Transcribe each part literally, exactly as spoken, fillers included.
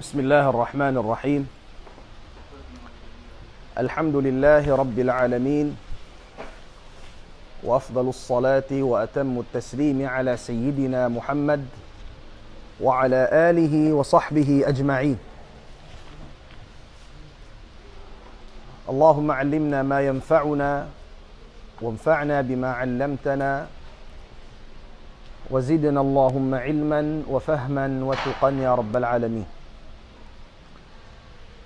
بسم الله الرحمن الرحيم. الحمد لله رب العالمين، وأفضل الصلاة وأتم التسليم على سيدنا محمد وعلى آله وصحبه أجمعين. اللهم علمنا ما ينفعنا، وانفعنا بما علمتنا، وزدنا اللهم علما وفهما وتقى يا رب العالمين.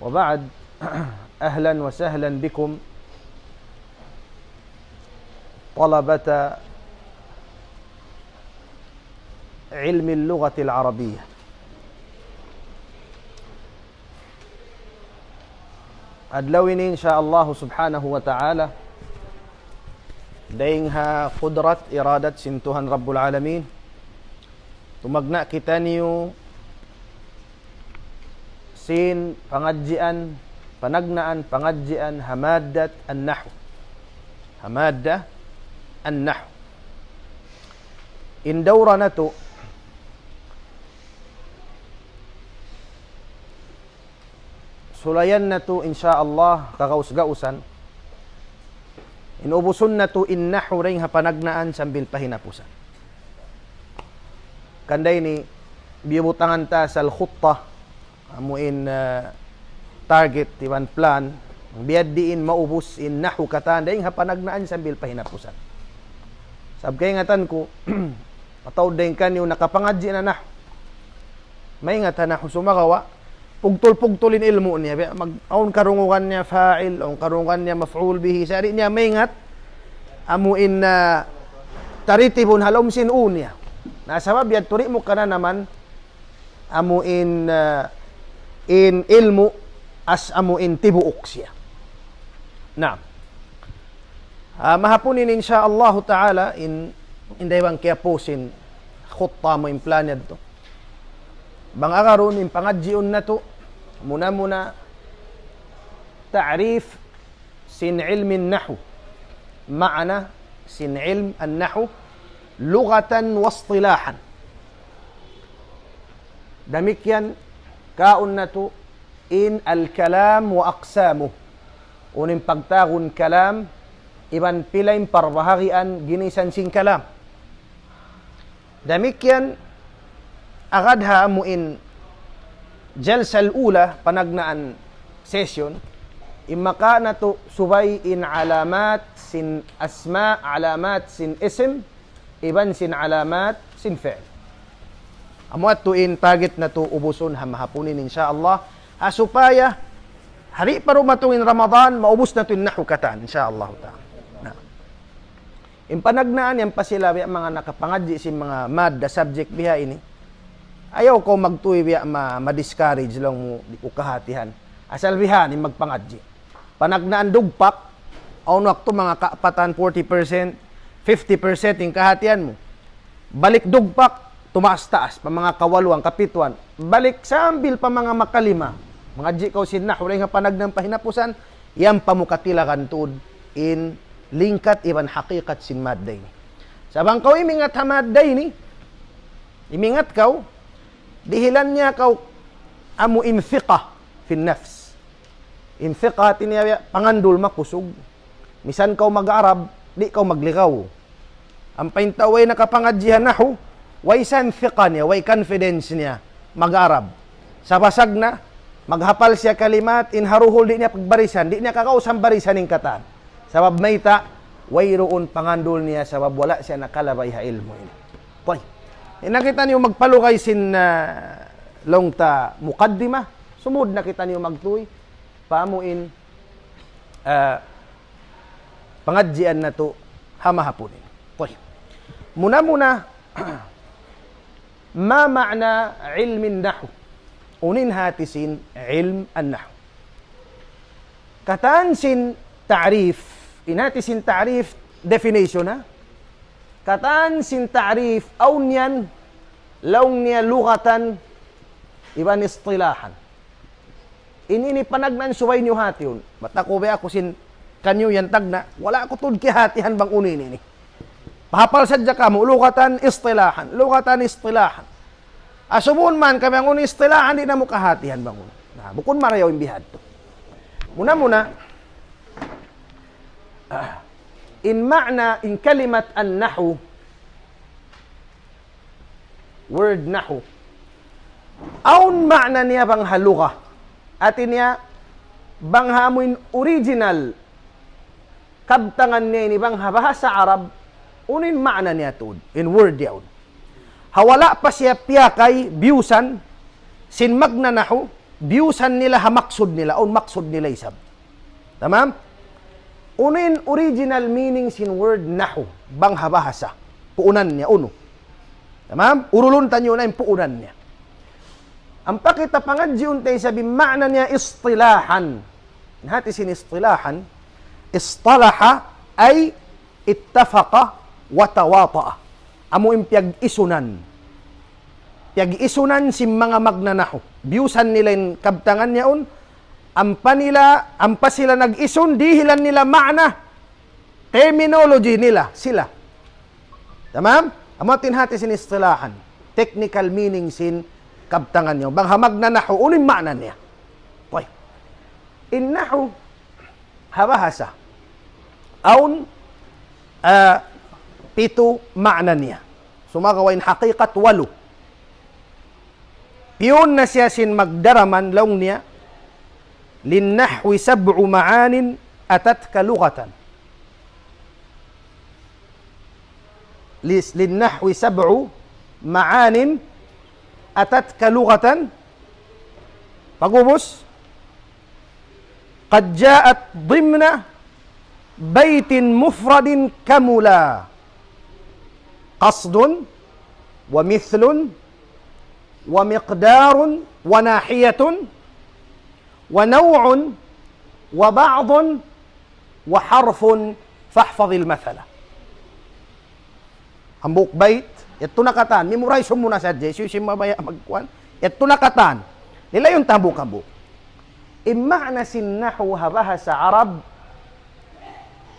وبعد، أهلا وسهلا بكم طلبة علم اللغة العربية. Adlaw ini, insya Allah subhanahu wa ta'ala, dayng ha kudrat, iradat sin Tuhan Rabbul Alamin, tumagna' kitaniyu sin pangadjian, panagnaan pangadjian ha maddat an-nahw. Ha madda an-nahw. In dawra natu', sulayan natu', insya Allah, kagaus-gausan. In ubusun natu' in nahw dayng ha panagnaan sambil pa hinapusan. Hangkan da ini, biyubutangan ta asal khutta, amu in, ah, target iban plan, biya' diin maubus in nahw katan dayng ha panagnaan sambil pa hinapusan. Sabab kaingatan ku, atawa dayng kaniyu nakapangadji' na nahw. Maingat ha nahw sumagawa', pugtul-pugtul in ilmu' niya. Biya' mag-, awn karungugan niya fa'il, awn karungugan niya maf'ul bihi. Sa' di' niya maingat, amu in, ah, taritibun ha lawm sin u niya. Na sabab yadtu di' mu kananaman, amu in, ah, in ilmu' as amu in tibuuk siya. Naam. Ah, mahapun ini insya Allahu ta'ala in, in daybang kiyapusin khutta mu in plan yadtu. Bang agarun in pangadjiun natu', muna-muna ta'rif sin ilmin nahw. Maana sin ilm an-nahw, lughatan wa istilahan. Damikkiyan kaun natu' in al-kalam wa aqsamuh. Unu in pagtawagun kalam, iban pila in parbahagian ginisan sin kalam. Damikkiyan, agad ha amu in jalsa al-ula, panagnaan session, in makawa' natu' subay in alamat sin asma, alamat sin ism, iban sin alamat sin fi'l. Amu yadtu in target natu' ubusun ha mahapun ini, insya Allah. Ha supaya, di' pa dumatung in Ramadan, maubus natu' in nahw katan, insya Allah ta'ala. Na. In panagnaan yan pa sila biya' manga nakapangadji' sin manga madda subject biha ini. Ayaw kaw magtuy biya' ma-, ma-discourage laung mu, di' ku kahatihan. Asal biha ini magpangadji'. Panagnaan dugpak, awn waktu manga kaapatan, forty percent, fifty percent in kahatihan mu. Balik dugpak, tumaas-taas, pa manga kawaluan, kapituan. Balik sambil pa manga makalima. Mangadji' kaw sin nahw, dayng ha panagnaan pa hinapusan, yan pa mu katilagan tuud in lingkat iban hakikat sin madda ini. Sa' bang kaw imingat ha madda ini, imingat kaw, dihilan niya kaw amu in thiqah fin nafs. In thiqah hati niya pangandul makusug. Misan kaw mag-Arab, di' kaw magligaw. Ampa in tau way nakapangadji' ha nahw, way san thiqah niya, way confidence niya mag-Arab. Sa' basag na, maghapal siya kalimat, in ha duhul di' niya pagbarisan, di' niya kagaus in barisan in katan. Sabab mayta', wayruun pangandul niya, sabab wala' siya nakalabay ha ilmu' ini. Tayyib. Di' na kitaniyu magpalugay sin, ah, laung ta mukaddimah, sumud na kitaniyu magtuy pa amu in, ah, pangadjian natu' ha mahapun ini. Tayyib. Muna-muna, ما معنى علم النحو؟ Unu in hati sin ilm an-nahw? Katan sin ta'rif, in hati sin ta'rif, definition, ha? Katan sin ta'rif, awn yan, laung niya lughatan, iban istilahan. Ini, ini panagnaan subay niyu hatiun. Bat aku biya' aku sin kaniyu yan tagna', wala' aku tuud kiyahatihan bang unu ini, ini. Pahapal sadja kamu, lughatan istilahan, lughatan istilahan. Asubuhun man kami bang unu istilahan, di' namu' kahatihan bang unu. Na, bukun marayaw in bihadtu. Muna-muna, ah, in ma'na, in kalimat an-nahu, word nahu. Awn ma'na niya bang ha lugha. Hati niya, bang ha amu in original kabtangan niya ini bang ha bahasa Arab, unu in ma'na niya tuud, in word yaun. Ha wala' pa siya piyakay, biyusan, sin magna nahu, biyusan nila ha maksud nila, awn maksud nila isab. Tamam? Unu in original meaning sin word nahu, bang ha bahasa? Puunan niya, unu? Tamam? Urulun taniyu na in puunan niya. Ampa kita pangadjiun ta isab in ma'na niya istilahan. Hati sin istilahan, istalaha ay ittafaqa wa tawata'a. Amu in piyag-isunan. Piyag-isunan sin manga magna nahu. Biyusan nila in kabtangan yaun, ampa nila, ampa sila nag-isun, dihilan nila ma'na, terminology nila, sila. Tamam? Amu in hati sin istilahan. Technical meaning sin kabtangan yaun. Bang ha magna nahu, unu in ma'na niya? Tayyib. In nahu, ha bahasa, awn, ah, pitu ma'na niya. Sumagawa' in hakikat walu. Piyun na siya sin magdaraman laung niya, للنحو سبع معان أتتك لغة. للنحو سبع معان أتتك لغة. Pag'ubus, قد جاءت ضمن بيت مفرد كملا. قصد ومثل ومقدار وناحية ونوع وبعض وحرف فاحفظ المثل. Hambuuk bayt, yadtu na katan, memorize mu na sadja, hisiyu-siyu in mabaya' magkuan, yadtu na katan. Lilayun ta hambuuk-hambuuk. In ma'na sin nahu ha bahasa Arab,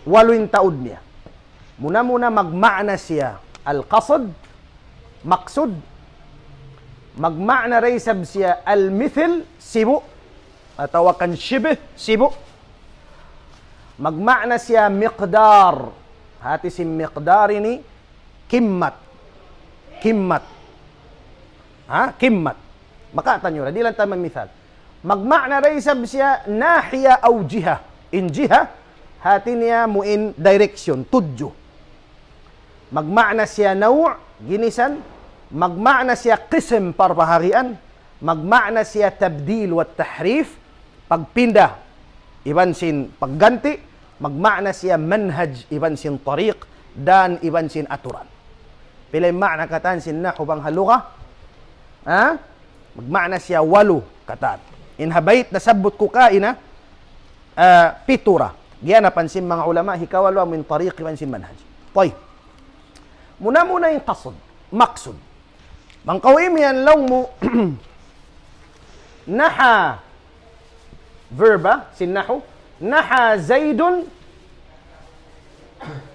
walu in taud niya. Muna-muna magma'na siya al-qasd, maksud. Magma'na da isab siya al-mithl, sibu', atawa kan shibh, sibu'. Magma'na siya miqdar. Hati sin miqdar ini kimmat. Kimmat. Ha? Kimmat. Maka taniyu ra, dihilan ta manga misal. Magma'na da isab siya nahiya aw jiha. In jiha, hati niya amu in direction, tudju. Magma'na siya naw', ginisan. Magma'na siya qism, parbaharian. Magma'na siya tabdil wa tahrif, pagpinda iban sin pagganti. Magma'na siya manhaj iban sin tariq, dan iban sin aturan. Pila in ma'na katan sin nahu bang ha lugha? Ha? Magma'na siya walu katan. In ha bayt nasabbut ku kaina, ah, pitu ra. Giyanapan sin manga ulama, hikawalu amu in tariq iban sin manhaj. Tayyib. Muna-muna in qasd, maksud. Bang kaw imiyan laung mu, naha, verb, ah, sin nahu, naha Zaidun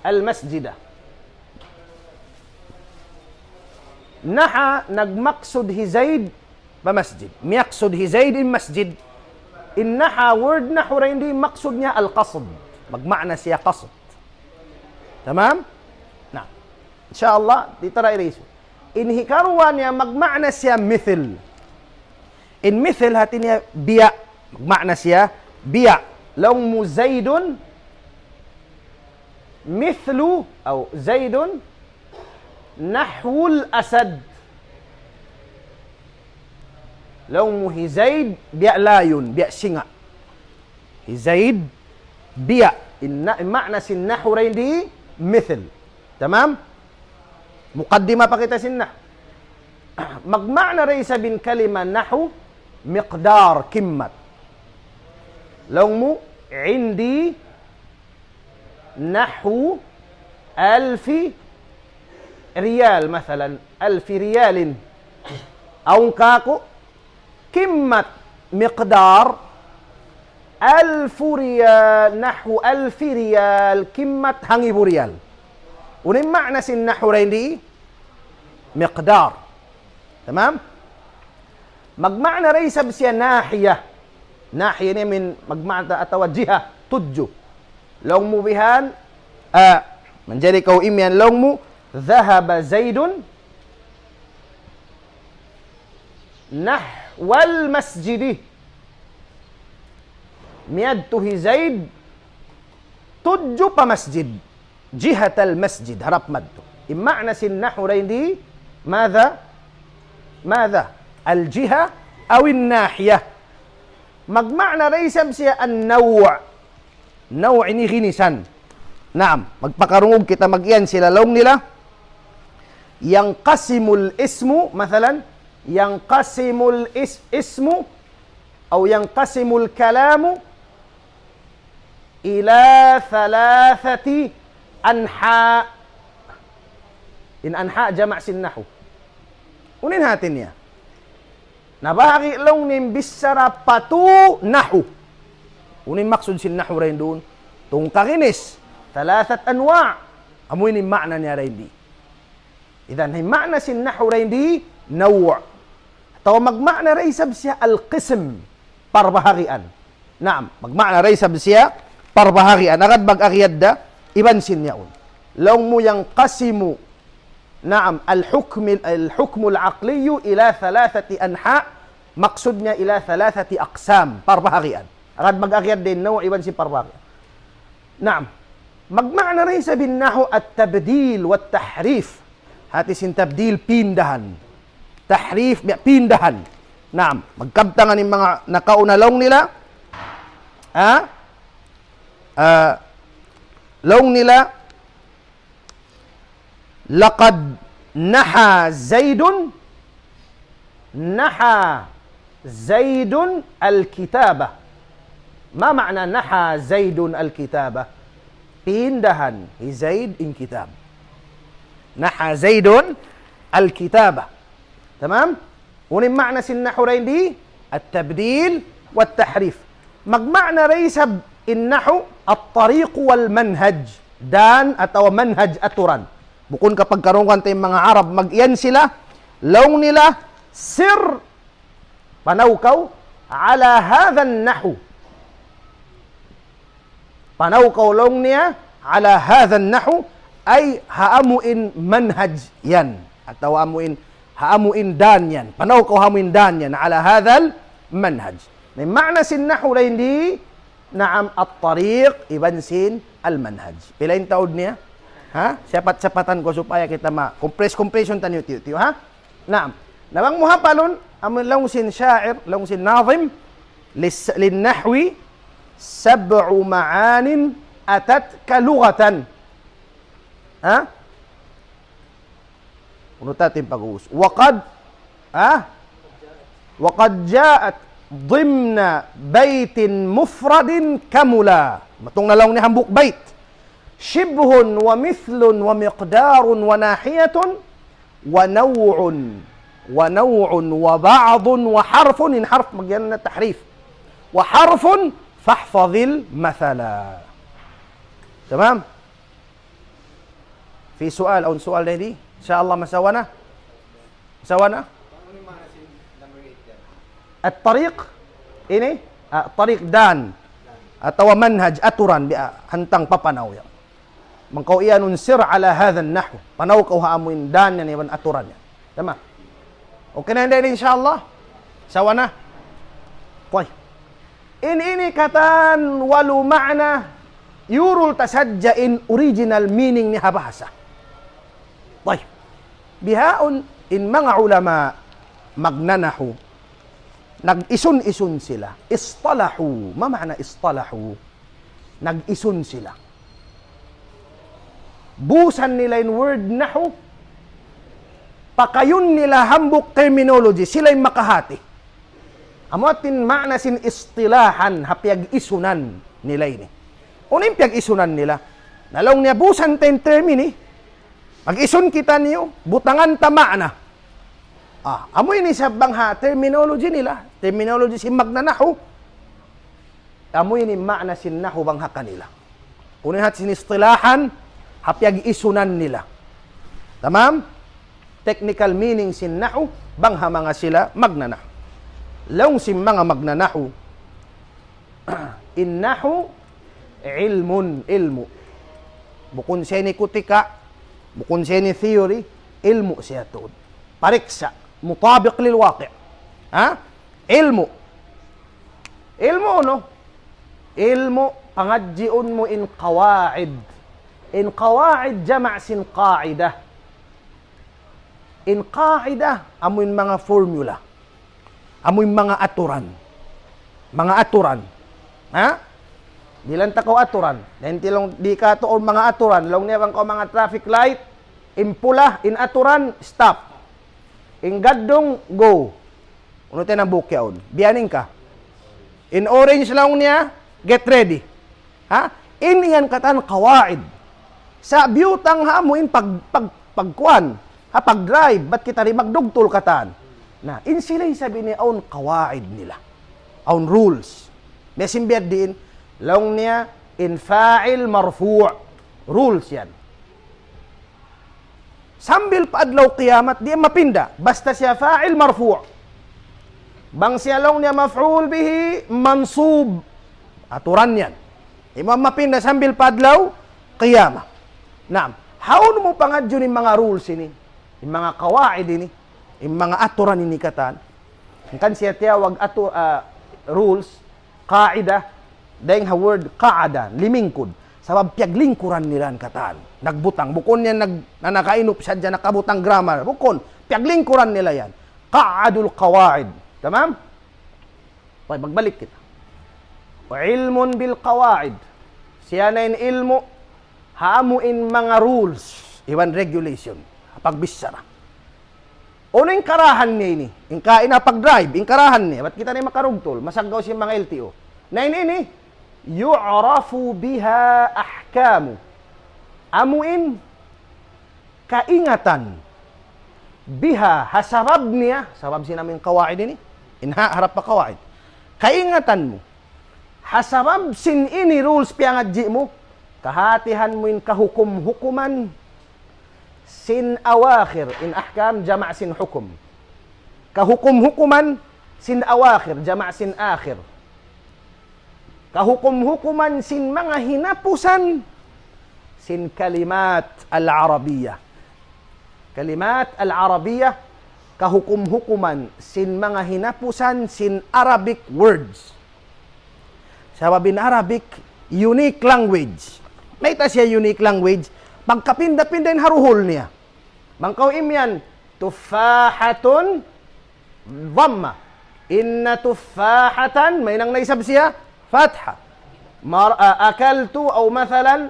al-masjida. Naha, nagmaksud hi Zaid pa masjid. Miyaksud hi Zaid in masjid. In naha, word nahu ra ini, maksud niya al-qasd. Magma'na siya qasd. Tamam? Na, insya Allah, di' ta ra irisu. In hikaruwa niya, magma'na siya mithl. In mithl hati niya biya', magma'na siya biya'. Laung mu Zaidun mithlu, aw Zaidun nahwul asad. Laung mu hi Zaid biya' lion, biya' singa'. Hi Zaid biya'. In na-, in ma'na sin nahu ra ini mithl. Tamam? Muqaddimah pa kita sin nahu. Magma'na da isab in kalima nahu miqdar, kimmat. Laung mu, عندي نحو ألف ريال, masalan, ألف ريال. Awn kāku' kimmat, miqdar, alfu riyal, nahu alfi riyal, kimmat hangibu riyal. Unu in ma'na sin nahu ra ini? Miqdar. Tamam? Magmaana da isab siya nahiya. Nahiya ini amuin magmaana atawa jiha, tudju. Laung mu bihan, ah, manjari kaw imiyan laung mu, ذهب زيد نحو المسجد. Miyadtu hi Zaid tudju pa masjid. جهة المسجد, harap madtu. In maana sin nahu dayn di, ماذا؟ ماذا؟ الجهة أو الناحية. Magmaana da isab siya النوع. Naw' ini ginisan. Naam, magpakarungug kita, mag-iyan sila, laung nila. ينقسم الاسم, masalan, ينقسم الاسم أو ينقسم الكلام إلى ثلاثة أنحاء. In anha' jama' sin nahu. Unu in hati niya? Nabahagi' laung niya in bichara pa tu nahu. Unu in maksud sin nahu dayn duun? Tungka ginis. ثلاثة أنواع. Amu ini maana niya dayn di. Idan, in maana sin nahu dayn di, naw'. Atawa magmaana da isab siya القسم, parbahagian. Naam, magmaana da isab siya parbahagian. Agad mag-agad da, iban sin yaun. Laung mu ينقسم, naam, الحكم, الحكم العقلي إلى ثلاثة أنحاء, maksud niya إلى ثلاثة أقسام, parbahagian. Agad mag-agad da in naw' iban sin parbahagian. Naam. Magmaana da isab in nahu التبديل والتحريف. Hati sin tabdil, pindahan. Tahrif, biya' pindahan. Naam. Magkabtangan in manga nakauna, laung nila. Ha? Ah, laung nila, لقد نحا زيد، نحا زيد الكتاب. ما معنى نحا زيد الكتاب؟ Pindahan hi Zaid in kitab. نحا زيد الكتاب. Tamam? Unu in maana sin nahu dayn di? التبديل والتحريف. Magmaana da isab in nahu الطريق والمنهج. Dan atawa manhaj, aturan. Bukun ka pagkarungugan ta in manga Arab, mag-iyan sila, laung nila, سر, panaw kaw, على هذا النحو. Panaw kaw laung niya, على هذا النحو, ay ha amu in manhaj yan. Atawa amu in, ha amu in dan yan. Panaw kaw ha amu in dan yan. على هذا المنهج. Na in maana sin nahu dayn di, naam, الطريق, iban sin المنهج. Pila in taud niya? Ha? Siyapat-siyapatan ku supaya kita ma-compress, compression taniyu tiyu'-tiyu', ha? Naam. Na bang mu hapalun, amu laung sin sha'ir, laung sin nazim, للس-، للنحو سبع معان أتتك لغة. Ha? Unu ta in pag-ubus? وقد, ha? وقد جاءت ضمن بيت مفرد كملا. Matung na laung niya hambuuk bayt. شبه ومثل ومقدار وناحية ونوع، ونوع وبعض وحرف، in harf, magiyan na tahrif. وحرف فاحفظ المثلا. Tamam? في سؤال، awn sual dayn di? Insya Allah, masawa na? Masawa na? الطريق, ini, ah, tariq, dan, atawa manhaj, aturan, biya' hantang papanaw yan. Bang kaw iyanun, سر على هذا النحو. Panaw kaw ha amu in dan yan, iban aturan yan. Tamam? Okay na yan, insya Allah? Sawa na? Tayyib. In ini katan walu maana, iyurul ta sadja in original meaning niya ha bahasa. Tayyib. Bihaun in manga ulama magnanahu, nag-isun-isun sila. اصطلحوا. ما معنى اصطلحوا? Nag-isun sila. Busan nila in word nahu, pakayun nila hambuuk terminology, sila in makahati. Amu in maana sin istilahan, ha piyag-isunan nila ini. Unu in piyag-isunan nila? Na laung niya busan ta in term ini, mag-isun kitaniyu, butangan ta maana. Ah, amu ini sa bang ha terminology nila, terminology sin magnanahu. Amu ini maana sin nahu bang ha kanila. Unu in hati sin istilahan, ha piyag-isunan nila. Tamam? Technical meaning sin nahu, bang ha manga sila magnanahu. Laung sin manga magnanahu, in nahu ilmun, ilmu'. Bukun siya ini kutika', bukun siya ini theory, ilmu' siya tuud. Pariksa', mutabiq lil waqi'. Ha? Ilmu'. Ilmu' unu? Ilmu', pangadjiun mu in qawaid. In qawaid jama' sin qaidah. In qaidah, amu in manga formula. Amu in manga aturan. Manga aturan. Ha? Dihilan ta kaw aturan. Dayn ha laung, di' katu' awn manga aturan. Laung niya bang kaw manga traffic light, in pula, in aturan, stop. In gaddung, go. Unu ta in hambuuk yaun? Biya' ini ka. In orange laung niya, get ready. Ha? Ini yan katan qawaid. Sa' biyutang ha amu in pag, pag, pagkuan, ha, pag-drive, bat kita di' magdugtul katan. Na, in sila isab ini awn qawaid nila. Awn rules. Biya' sin biya' diin, laung niya, in fa'il marfu'. Rules yan. Sambil pa adlaw qiyamat, di' mapinda. Basta siya fa'il marfu'. Bang siya laung niya maf'ul bihi mansub. Aturan yan. Di' mapinda sambil pa adlaw qiyamat. Naam. Hawnu mu pangadjiun in manga rules ini? In manga qawaid ini? In manga aturan ini katan? Hangkan siya tiyawag atu-, ah, rules, qaidah, dayn ha word qa'ada, limingkud. Sabab piyaglingkuran nila yan katan. Nagbutang. Bukun yan nag-, na nakainup sadja, nakabutang grammar. Bukun. Piyaglingkuran nila yan. Qa'adul qawaid. Tamam? Okay, magbalik kita. Wa ilmun bil qawaid. Siya na in ilmu', ha amu in manga rules, iban regulation. Pagbichara. Unu in karahan niya ini? In kaina pag-drive, in karahan niya. Bat kita ini makarugtul, masaggaw sin manga L T O. Na ini, ini, yu'rafu biha ahkamu. Amu in kaingatan. Biha, ha sabab niya, sabab sin amu in qawaid ini. In ha, harap pa qawaid. Kaingatan mu. Ha sabab sin ini rules piyangadji' mu, kahatihan mu in kahukum-hukuman sin awakhir, in ahkam jama' sin hukum. Kahukum-hukuman sin awakhir, jama' sin akhir. Kahukum-hukuman sin manga hinapusan sin kalimat al-Arabiyyah. Kalimat al-Arabiyyah, kahukum-hukuman sin manga hinapusan sin Arabic words. Sabab in Arabic, unique language. Mayta' siya unique language? Pagkapinda-pinda in haruhul niya. Bang kaw imiyan, tuffahatun, dhamma. Inna tuffahatan, mahinang na isab siya, fatha. Mar-, ah, akaltu, aw mathalan,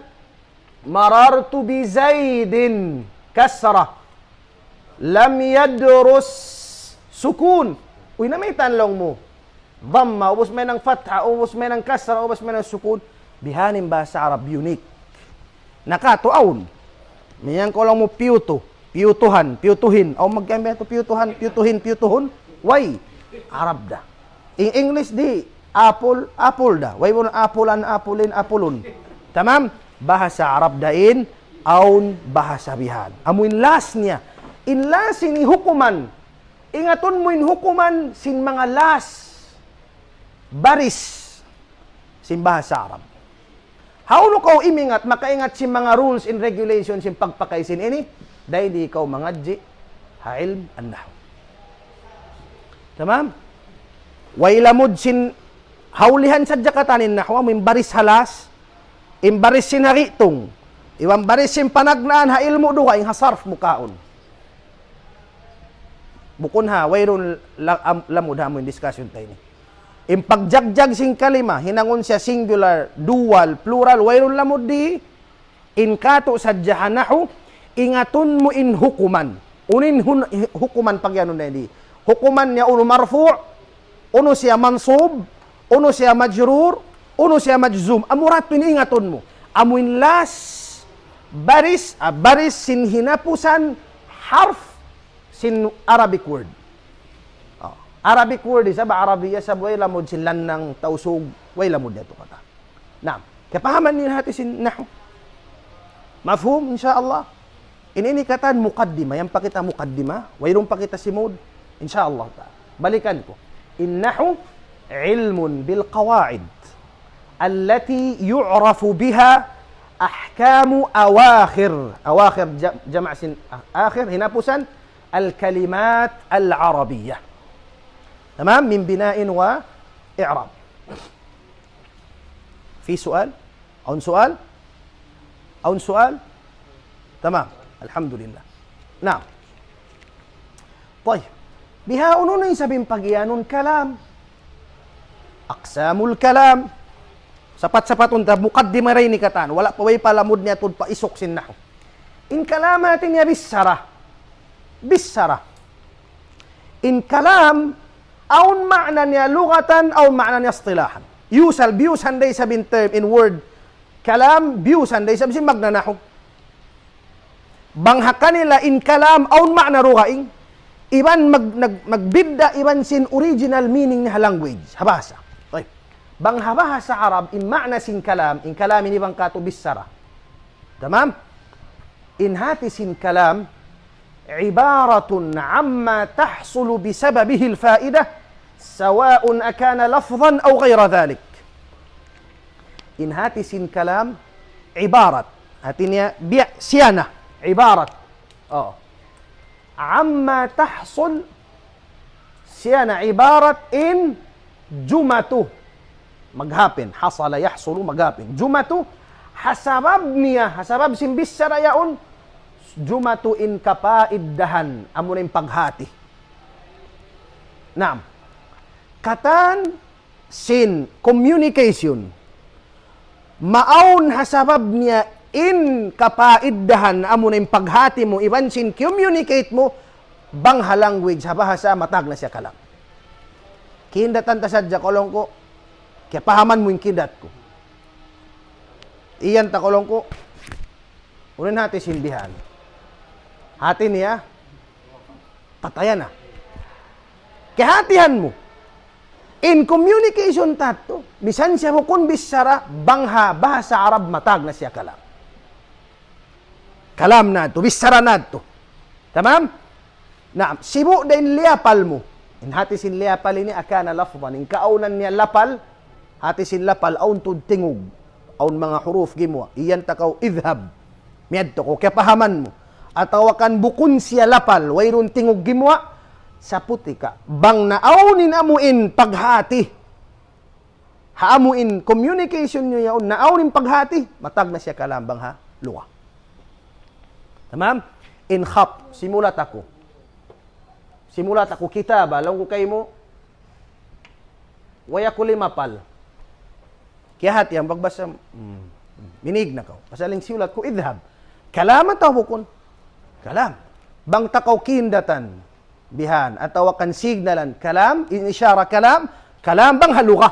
marartu bi Zaidin, kasra. Lam yadrus, sukun. Uy, na mayta' laung mu? Dhamma, ubus mahinang fatha, ubus mahinang kasra, ubus mahinang sukun. Bihan in bahasa Arab unique. Na katu' awn. Miyan kaw laung mu piyutu, piyutuhan, piyutuhin. Awn magkaiyan biya' tu piyutuhan, piyutuhin, piyutuhun. Way. Arab da. In English di', apple, apple da. Way bun apulan, apulin, apulun. Tamam? Bahasa Arab da in, awn bahasa bihan. Amu in las niya. In las ini hukuman. Ingatun mu in hukuman sin manga las. Baris. Sin bahasa Arab. Hawnu kaw imingat, makaingat sin manga rules and regulations sin pagpakay sin ini, dayn di' kaw mangadji' ha ilm an-nahw. Tamam? Way lamud sin hawlihan sadja katan in nahw, amu in baris ha las, in baris sin ha gitung, iban baris sin panagnaan ha ilmu' dugaing ha sarf mu kaun. Bukun ha, wayruun la-, am-, lamud ha amu in discussion ta ini. In pagjagjag sin kalima, hinangun siya singular, dual, plural, wayruun lamud di, in katu' sadja ha nahw, ingatun mu in hukuman. Unu in hun-, hukuman pag-iyanun na ini? Hukuman niya unu marfu', unu siya mansub, unu siya majrur, unu siya majzum. Amu ra tuud in ingatun mu. Amu in las, baris, ah, baris sin hinapusan harf sin Arabic word. Oh, Arabic word, isab Arabiya, isab way lamud sin lannang Tausug, way lamud yadtu katan. Naam, kapahaman niyu hati sin nahw? Mafhum, insya Allah. Ini, ini katan mukaddima, yan pa kita mukaddima, wayruun pa kita simud, insya Allah ta'ala. Balikan ku. النحو علم بالقواعد التي يعرف بها أحكام أواخر، أواخر ج-، جمع سين، آخر، hinapusan, الكلمات العربية. تمام؟ من بناء وإعراب. في سؤال؟ Awn sual? Awn sual? Tamam. Alhamdulillah. Naam. Tayyib. Bihaun unu in sabab pagiyanun kalam. Aqsamul kalam. Sapat-sapat unta mukaddima ra ini katan. Wala' pa way pa lamud niya tuud pa isuk sin nahwu. In kalam hati niya bichara. Bichara. In kalam, awn ma'na niya lugatan, awn ma'na niya istilahan. Yusal, biyusan da isab in term, in word, kalam, biyusan da isab sin magnanahu. Bang ha kanila in kalam, awn ma'na dugaing. Iban mag-, nag-, magbidda' iban sin original meaning niya ha language, ha bahasa. Okay. Bang ha bahasa Arab, in ma'na sin kalam, in kalam ini bang katu' bichara. Tamam? In hati sin kalam, عبارة عما تحصل بسببه الفائدة، سواء أكان لفظا أو غير ذلك. In hati sin kalam, ibarat. Hati niya, biya' siya na, ibarat. Oh. عما تحصل, siya na ibarat in jumatu. Maghapin, hasala yahsulu, maghapin. Jumatu, ha sabab niya, ha sabab sin bichara yaun, jumatu in kapaiddahan, amuna in paghati. Naam. Katan sin communication, maawn ha sabab niya in kapaiddahan, amuna in paghati mu, iban sin communicate mu, bang ha language, ha bahasa, matag na siya kalam. Kindatan ta sadja, kaulung ku, kiyapahaman mu in kindat ku. Iyan ta, kaulung ku, unu in hati sin bihan. Hati niya, patayan na. Kiyahatihan mu. In communication ta yadtu, misan siya bukun bichara, bang ha bahasa Arab matag na siya kalam. Kalam na yadtu, bichara na yadtu. Tamam? Naam, sibu' da in liyapal mu. In hati sin liyapal ini akana lafzan. In kaawnan niya lapal, hati sin lapal, awn tuud tingug. Awn manga huruf gimuwa'. Iyan ta kaw idhab. Miyadtu kaw, kiyapahaman mu. Atawa kan bukun siya lapal, wayruun tingug gimuwa', saputi ka. Bang naawn in amu in paghati. Ha amu in communication niyu yaun, naawn in paghati, matag na siya kalam bang ha lugha. Tamam? In khat, simulat aku. Simulat aku kitaba, laung ku kaymu, way aku limapal. Kiyahatihan, pagbasa, hmm, minig na kaw. Pasal in siyulat ku, idhab. Kalam atawa bukun? Kalam. Bang ta kaw kindatan, bihan, atawa kan signalan, kalam, in ishara kalam, kalam bang ha lugha.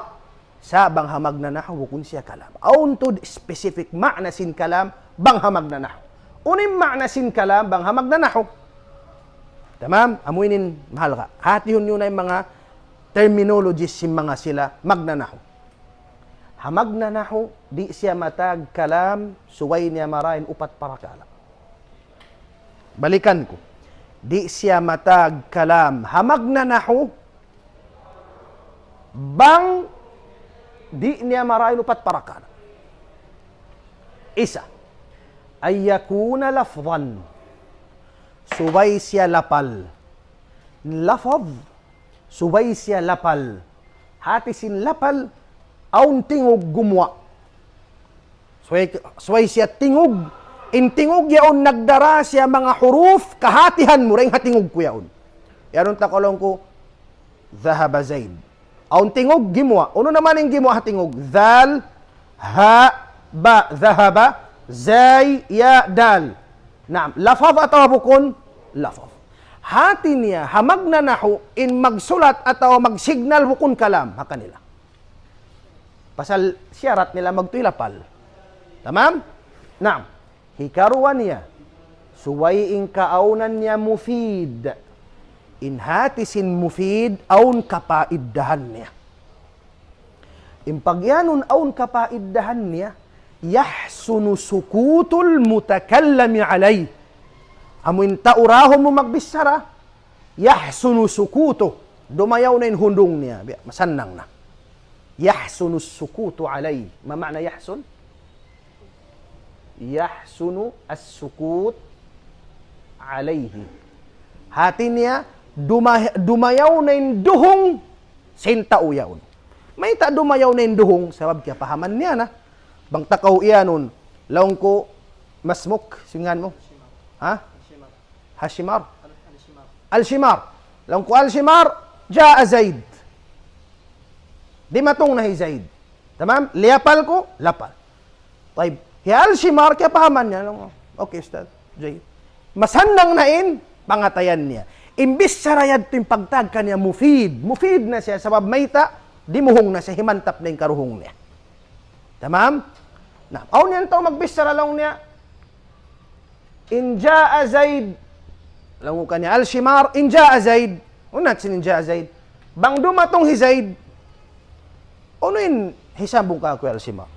Sa' bang ha magnanahu, bukun siya kalam. Awn tuud specific ma'na sin kalam, bang ha magnanahu. Unu in ma'na sin kalam, bang ha magnanahu. Tamam? Amu ini in mahalga'. Hatihun niyu na in manga terminologies sin manga sila magnanahu. Ha magnanahu, di' siya matag kalam, subay niya marayaw in upat parakala'. Balikan ku. Di' siya matag kalam ha magnanahu, bang di' niya marayaw in upat parakala'. Isa, أن يكون لفظا. Subay siya lapal. Lafaz, subay siya lapal. Hati sin lapal, awn tingug gumuwa'. Subay, subay siya tingug. In tingug yaun nagdara siya manga huruf, kahatihan mu dayn ha tingug ku yaun. Yaun ta kaulung ku, ذهب زيد. Awn tingug gimuwa'. Unu na man in gimuwa' ha tingug? Dhal, ha, ba, dhahaba, zay, ya, dal. Naam, lafaz atawa bukun? Lafaz. Hati niya, ha magnanahu, in magsulat atawa magsignal bukun kalam, ha kanila. Pasal siyarat nila magtuy lapal. Tamam? Naam. Hikaruwa niya, subay in kaawnan niya mufid. In hati sin mufid, awn kapaiddahan niya. In pagiyanun awn kapaiddahan niya, يحسن سكوت المتكلم عليه. Amu in tau dahun mu magbichara, يحسن سكوته. Dumayaw na in hundung niya. Biya', masannang na. يحسن السكوت عليه. ما معنى يحسن؟ يحسن السكوت عليه. Hati niya, duma-, dumayaw na in duhung sin tau yaun. Mayta' dumayaw na in duhung, sabab kiyapahaman niya na. Bang ta kaw iyanun, laung ku, ما اسمك, sin ngan mu? Ha? Hashimar. Al-Shimar. Laung ku Al-Shimar, جاء زيد. Dimatung na hi Zaid. Tamam? Liyapal ku, lapal. Tayyib. Hi Al-Shimar, kiyapahaman niya. Laung, okay, Ustaz. Zaid. Masannang na in pangatayan niya. Imbis sa rayad tu in pagtag kaniya mufid. Mufid na siya, sabab mayta', dimuhung na siya, himantap na in karuhung niya. Tamam? Na, awn yan tau magbichara laung niya, إن جاء زيد. Laung ku kaniya, Al-Shimar, إن جاء زيد. Unu in إن جاء زيد? Bang dumatung hi Zaid. Unu in hisambung kāku' hi Al-Shimar?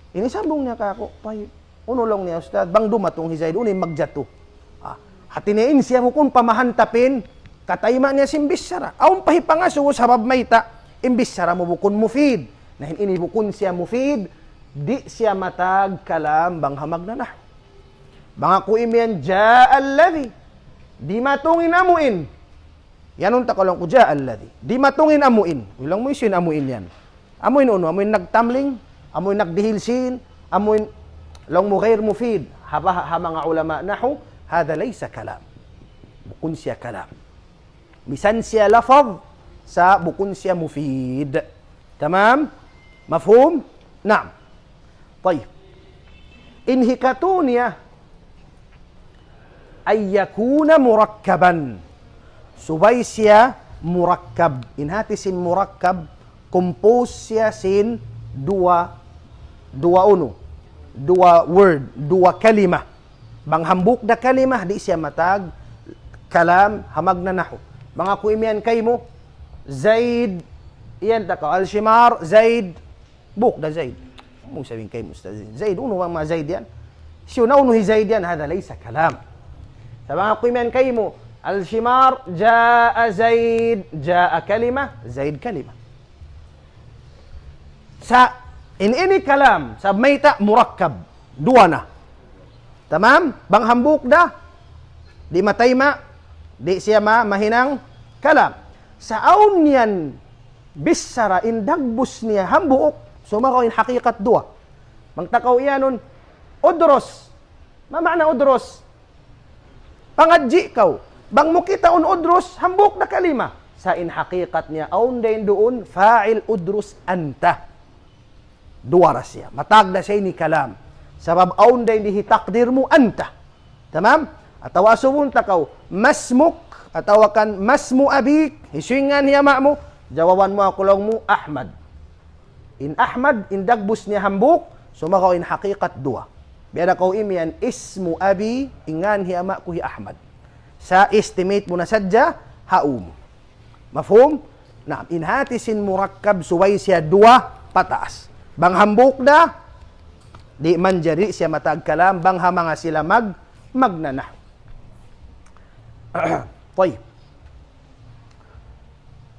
Ini sambung niya kāku'. Tayyib. Unu laung niya, Ustaz? Bang dumatung hi Zaid, unu in magjatu? Ah, hati niya in siya bukun pa mahantap in, kataima' niya sin bichara. Awn pa hipangasubu sabab mayta', in bichara mu bukun mufid. Na in ini bukun siya mufid, di' siya matag kalam bang ha magna nahwu. Bang aku imiyan, جاء الذي. Dimatung in amu in. Iyanun ta kaw laung ku, جاء الذي. Dimatung in amu in. Laung mu, hisiyu in amu in yan? Amu in unu, amu in nagtamling, amu in nagdihil sin, amu in, laung mu غير مفيد. Ha, ha, ha manga ulama nahwu, هذا ليس كلام. Bukun siya kalam. Misan siya lafaz, sa' bukun siya mufid. Tamam? Mafhum? Naam. Tayyib. In hikatu niya, أن يكون مركبا. Subay siya murakkab. In hati sin murakkab, compose siya sin duwa, duwa unu, duwa word, duwa kalima. Bang hambuuk da kalima, di' siya matag kalam ha magna nahwu. Bang aku imiyan kaymu, Zaid, iyan ta kaw, Al-Shimar, Zaid, hambuuk da Zaid. Amu in sabihin kaymu, Ustaz Zaid. Zaid, unu manga Zaid yan? Hisiyu na unu hi Zaid yan? هذا ليس كلام. Sa' bang aku imiyan kaymu, Al-Shimar, جاء زيد, جاء كلمة, Zaid kalima. Sa' in ini kalam, sa' mayta' murakkab, duwa na. Tamam? Bang hambuuk da, di' mataima', di' siya ma-, mahinang kalam. Sa' awn yan bichara in dagbus niya hambuuk, sumagawa' in hakikat duwa. Bang ta kaw iyanun, udrus. Ma ma'na udrus? Pangadji' kaw. Bang mu kitaun udrus, hambuuk da kalima. Sa' in hakikat niya, awn da in duun, fa'il udrus anta. Duwa ra siya. Matag da siya ini kalam. Sabab awn da in di' hitakdir mu anta. Tamam? Atawa asubun ta kaw, ما اسمك, atawa kan ما اسم أبيك, hisiyu in ngan hi ama' mu, jawaban mu aku laung mu, Ahmad. In Ahmad, in dagbus niya hambuuk, sumagawa' in hakikat duwa. Biya' da kaw imiyan, اسم أبي, in ngan hi ama' ku hi Ahmad. Sa' estimate mu na sadja, ha u mu. Mafhum? Naam, in hati sin murakkab subay siya duwa pataas. Bang hambuuk da, di' manjari siya matag kalam, bang ha manga sila mag-, magna nahwu. Tayyib.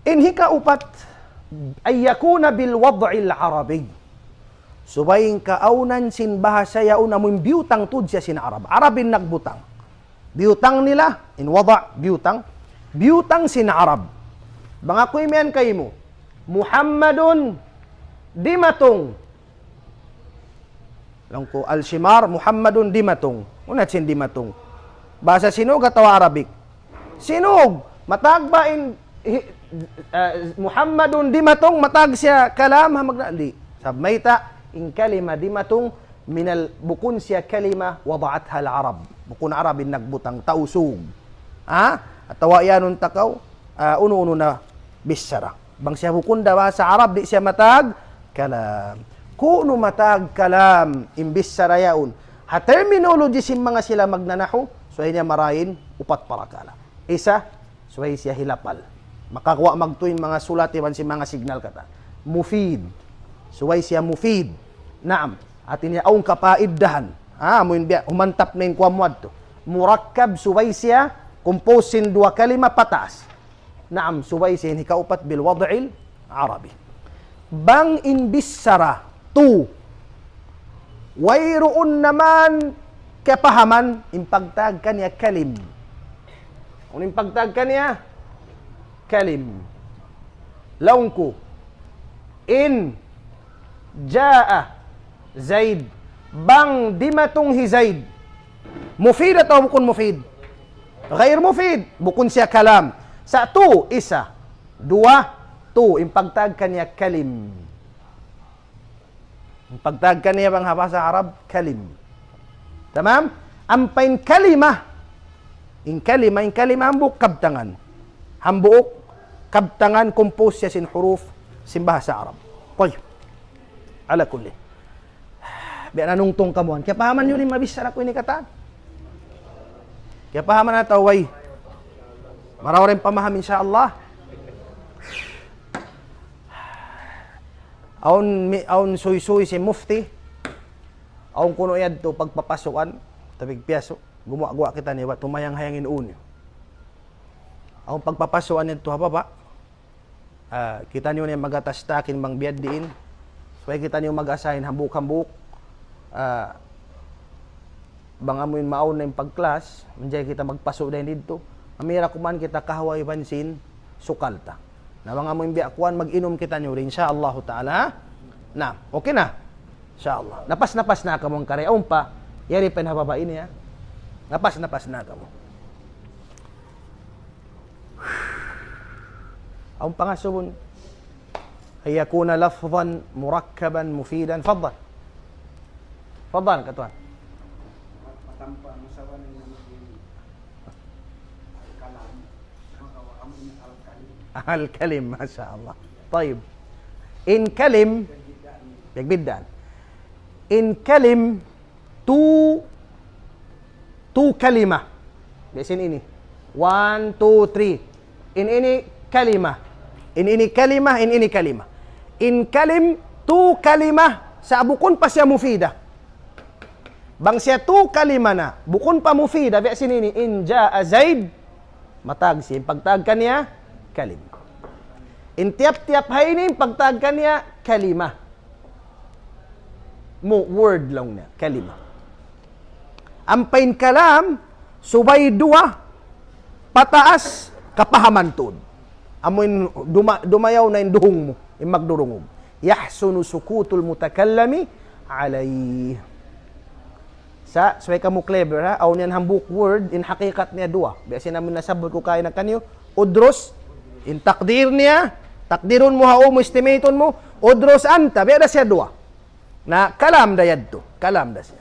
In hikaupat, أن يكون بالوضع العربي. Subay in kaawnan sin bahasa yaun amu in biyutang tuud siya sin Arab. Arab in nagbutang. Biyutang nila, in wada', biyutang. Biyutang sin Arab. Bang aku imiyan kaymu, Muhammadun dimatung. Laung ku, Al-Shimar, Muhammadun dimatung. Unu in hati sin dimatung? Bahasa Sinug atawa Arabic? Sinug. Matag ba in, hi-, ah, Muhammadun dimatung, matag siya kalam, ha magna, di'. Sabab mayta', in kalima dimatung, minal, bukun siya kalima, وضعتها العرب. Bukun Arab in nagbutang, Tausug. Ha? Atawa iyanun ta kaw, ah, unu-unu na bichara. Bang siya bukun da bahasa Arab, di' siya matag kalam. Ku'nu matag kalam, in bichara yaun. Ha terminology sin manga sila magna nahwu, subay niya marayaw in upat parakala'. Isa, subay siya hilapal. Makaguwa' magtuy in manga sulat iban sin manga signal katan. Mufid. Subay siya mufid. Naam. Hati niya awn kapaiddahan. Ha, amu in biya', humantap na in kuwan mu adtu. Murakkab, subay siya, compose sin duwa kalima pataas. Naam, subay sin hikaupat bil wad'il Arabi. Bang in bichara tu, wayruun naman kapahaman, in pagtawag kaniya kalim. Unu in pagtawag kaniya? Kalim. Laung ku, in jaa Zaid, bang dimatung hi Zaid. Mufid atawa bukun mufid? Ghair mufid, bukun siya kalam. Sa' tu, isa. Duwa, tu, in pagtawag kaniya kalim. In pagtawag kaniya bang ha bahasa Arab, kalim. Tamam? Ampa in kalima, in kalima, in kalima hambuuk kabtangan. Hambuuk kabtangan, compose siya sin huruf sin bahasa Arab. Tayyib. Ala kulli. Biya' nanungtung kamu yan. Kiyapahaman niyu in mabichara ku ini katan? Kiyapahaman atawa way? Marayaw in pamaham, insya Allah. Awn mi-, awn suysuy sin mufti. Awn kunu' yadtu pagpapasuan, tabig piyasu'. Gumuwa'-guwa' kitaniyu, bat tumayang-hayang in unu. Awn pagpapasuan yadtu ha baba'. Ah, kitaniyu na in mag-atas takin bang biya' diin. Supaya kitaniyu mag-assign hambuuk-hambuuk. Ah, bang amu in maawn na in pag-class, manjari kita magpasu' dayn didtu. Amira kuman kita kahawa iban sin sukal ta. Na bang amu in biya' kuwan, mag-inum kitaniyu rin, insya Allahu ta'ala, ha? Na, okay na? Insya Allah. Napas-napas na kamu hangkari. Awn pa, yari pa in ha baba' ini, ha? Napas-napas na kamu. Awn pangasubu, أن يكون لفظا مركبا مفيدا. Faddal. Faddal, katuan. Al-kalim, masha Allah. Tayyib. In kalim, pagbiddaan. In kalim, tu, tu kalima. Biya' sin ini. One, two, three. In ini kalima. In ini kalima, in ini kalima. In kalim, tu kalima, sa' bukun pa siya mufida. Bang siya tu kalima na, bukun pa mufida, biya' sin ini, in jaa Zaid, matag siya, in pagtag kaniya, kalim. In tiyap-tiyap ha ini, in pagtag kaniya, kalima. Mu, word laung niya, kalima. Ampa in kalam, subay duwa, pataas, kapahaman tuud. Amu in duma-, dumayaw na in duhung mu, in magdurungug. يحسن سكوت المتكلم عليه. Sa', subay kamu clever, ha? Awn yan hambuuk word, in hakikat niya duwa. Biya' sin amun nasabbut ku kaina kaniyu, udrus, in takdir niya, takdirun mu ha umu, estimatun mu, udrus anta, biya' da siya duwa. Na, kalam da yadtu, kalam da siya.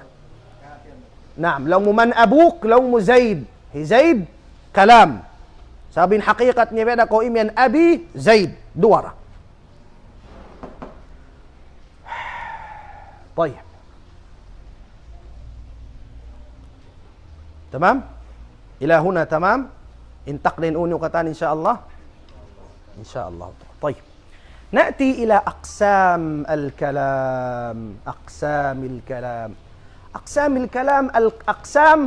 Naam, laung mu man abuk, laung mu Zaid. Hi Zaid, kalam. Sabab in hakikat niya biya' da kaw imiyan abi Zaid, duwa ra. Tayyib. Tamam? Ila huna tamam? Intak na in unu katan, insya Allah. Insya Allah. Tayyib. نأتي إلى أقسام الكلام. أقسام الكلام. أقسام الكلام، الأقسام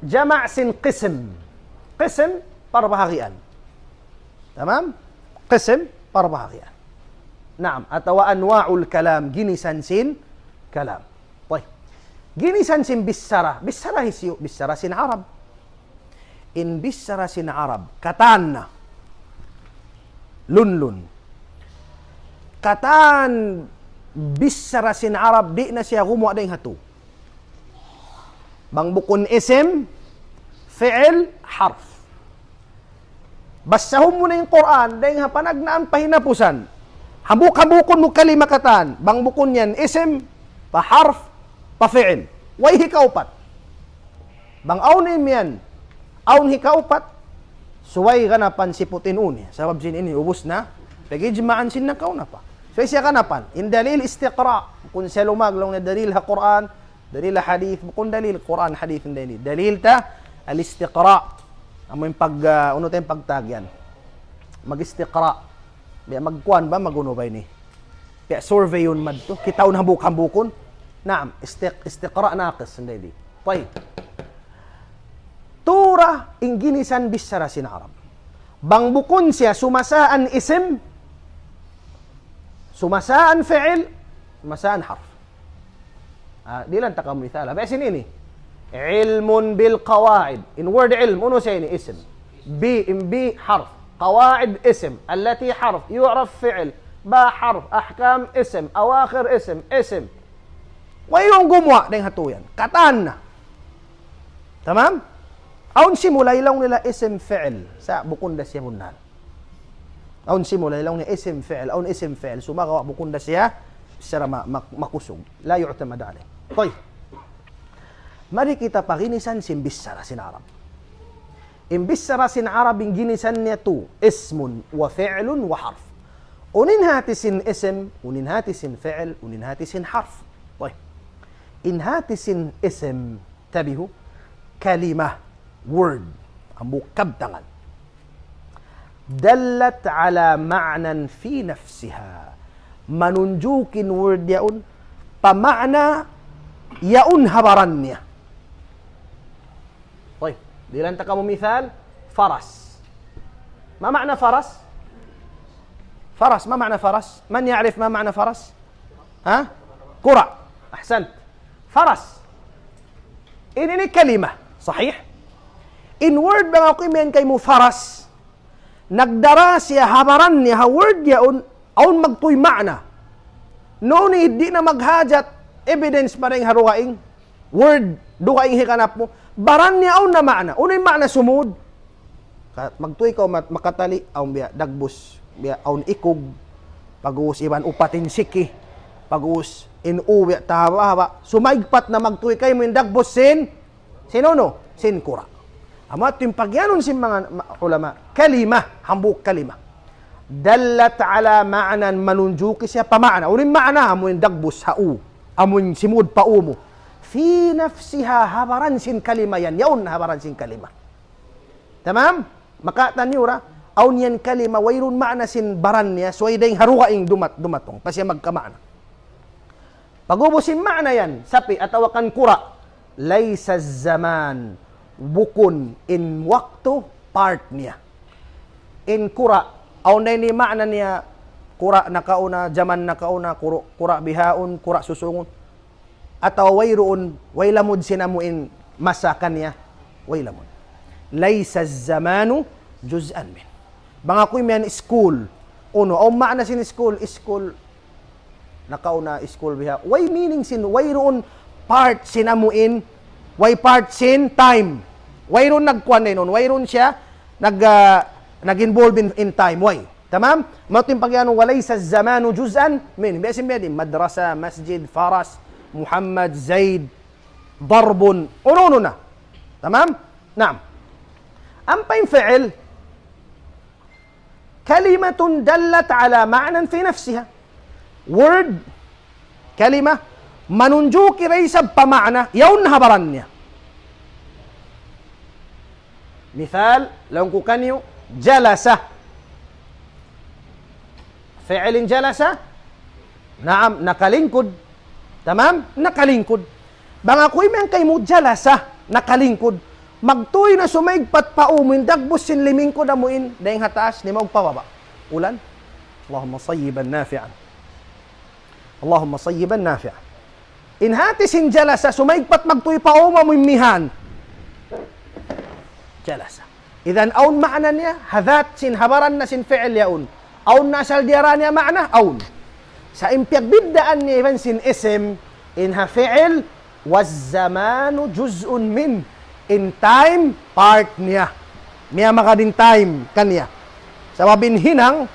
jama' sin qism. Qism, parbahagian. Tamam? Qism, parbahagian. Naam, atawa anwa'ul kalam, ginisan sin kalam. Tayyib. Ginisan sin bichara, bichara hisiyu, bichara sin Arab. In bichara sin Arab, katan na. Lunlun. Katan bichara sin Arab, di' na siya gumuwa' dayn ha tu. Bang bukun isim, fi'il, harf. Basahun mu na in Qur'an, dayn ha panagnaan pa hinapusan. Hambuuk-hambuukun mu kalima katan. Bang bukun yan isim, pa harf, pa fi'il. Way hikaupat. Bang awn imiyan, awn hikaupat, subay ganapan siput in unu. Sabab sin ini, ubus na. Pag-ijma'an sin nakauna pa. Subay siya ganapan. In dalil istiqra'. Bukun siya lumag, laung niya dalil ha Qur'an, dalil ha hadith, bukun dalil Qur'an, hadith, dalil. Dalil ta, al-istiqra'. Amu in pag, ah, unu ta in pagtag yan. Mag-istiqra'. Biya' magkuan ba, mag-unu ba ini? Biya' survey yun madtu. Kitaun hambuuk-hambuukun. Naam, istiq-, istiqra' naqis, dalil. Tayyib. Tu ra in ginisan bichara sin Arab. Bang bukun siya sumasaan isim, sumasaan fi'il, sumasaan harf. Ah, dihilan ta kamu misal. Biya' sin ini. علم بالقواعد. In word ilm, unu siya ini? Isim. Bi, in bi harf. قواعد اسم. التي حرف. يعرف فعل. Ba harf. أحكام اسم. أواخر اسم. Isim. Wayruun gumuwa' dayn ha tuud yan. Katan na. Tamam? Awn simud laung nila isim fi'il. Sa' bukun da siya bunnal. Awn simud laung niya isim fi'il. Awn isim fi'il. Sumagawa' bukun da siya. Bichara ma-, ma-, makusug. لا يعتمد عليه. Tayyib. Mari kita pa ginisan sin bichara sin Arab. In bichara sin Arab in ginisan niya tu, اسم وفعل وحرف. Unu in hati sin isim, unu in hati sin fi'il, unu in hati sin harf. Tayyib. In hati sin isim, tabihu, كلمة, word, hambuuk kabtangan. دلت على معنى في نفسها. Manunjuki in word yaun pa ma'na yaun ha baran niya. Tayyib. Dihilan ta kamu misal, فرس. ما معنى فرس؟ فرس، ما معنى فرس؟ من يعرف ما معنى فرس؟ Ha? Kura'. أحسنت. فرس. Ini, ini كلمة. Sahih? In word bang aku imiyan kaymu فرس, nagdara siya ha baran niya, ha word yaun, awn magtuy ma'na. Unu ini, di' na maghajat evidence pa dayn ha dugaing word, dugaing hikanap mu. Baran niya awn na ma'na. Unu in ma'na sumud? Ka-, magtuy kaw mat-, makatali, awn biya' dagbus, biya' awn ikug, pag'ubus iban upat in siki, pag'ubus in u biya' tahaba-haba. Sumaigpat na magtuy kaymu in dagbus sin, sin unu? Sin kura'. Amu yadtu in pagiyanun sin manga ma-, ulama, كلمة, hambuuk كلمة. دلت على معنى, manunjuki siya pa ma'na. Unu in ma'na? Amu in dagbus ha u. Amu in simud pa u mu. في نفسها, ha baran sin كلمة yan. Yaun ha baran sin كلمة. Tamam? Makatan niyu ra, awn yan كلمة, wayruun ma'na sin baran niya, subay dayn ha dugaing dumat-, dumatung. Pa siya magkama'na. Pag'ubus in ma'na yan, sapi' atawa kan kura', ليس الزمان, bukun in waktu part niya. In kura', awn da ini ma'na niya, kura' nakauna, jaman nakauna, kura', kura' bihaun, kura' susungun. Atawa wayruun, way lamud sin amu in masa kaniya, way lamud. ليس الزمان جزءا منه. Bang aku imiyan school, unu, awn ma'na sin school, school, nakauna school biha. Way meaning sin, wayruun part sin amu in, way part sin time. Wayruun nagkuan na nun, wayruun siya nag, ah, nag-involve in, in time. Way. Tamam? Amu yadtu in pagiyanun, وليس الزمان جزءا منه. Biya' sin biya' di, madrasa, masjid, faras, Muhammad, Zaid, darbun, unu-unu na. Tamam? Naam. Ampa in fi'il, كلمة دلت على معنى في نفسها. Word, كلمة, manunjuki da isab pa ma'na, yaun ha baran niya. Misal, laung ku kaniyu, جلس. Fi'il in جلس, naam, nakalingkud. Tamam? Nakalingkud. Bang aku imiyan kaymu جلس, nakalingkud. Magtuy na sumaigpat pa u mu in dagbus sin limingkud amu in, dayn ha taas, nimaug pa baba'. Ulan. اللهم صيبا نافعا. اللهم صيبا نافعا. In hati sin جلس, sumaigpat magtuy pa u mu amu in mihan. جلس. Idhan awn ma'na niya, ha dhat sin ha baran na sin fi'il yaun. Awn na asal diyara niya ma'na, awn. Sa' in piyagbiddaan niya iban sin isim, in ha fi'il, والزمان جزء منه. In time, part niya. Miyamagad in time kaniya. Sabab in hinang,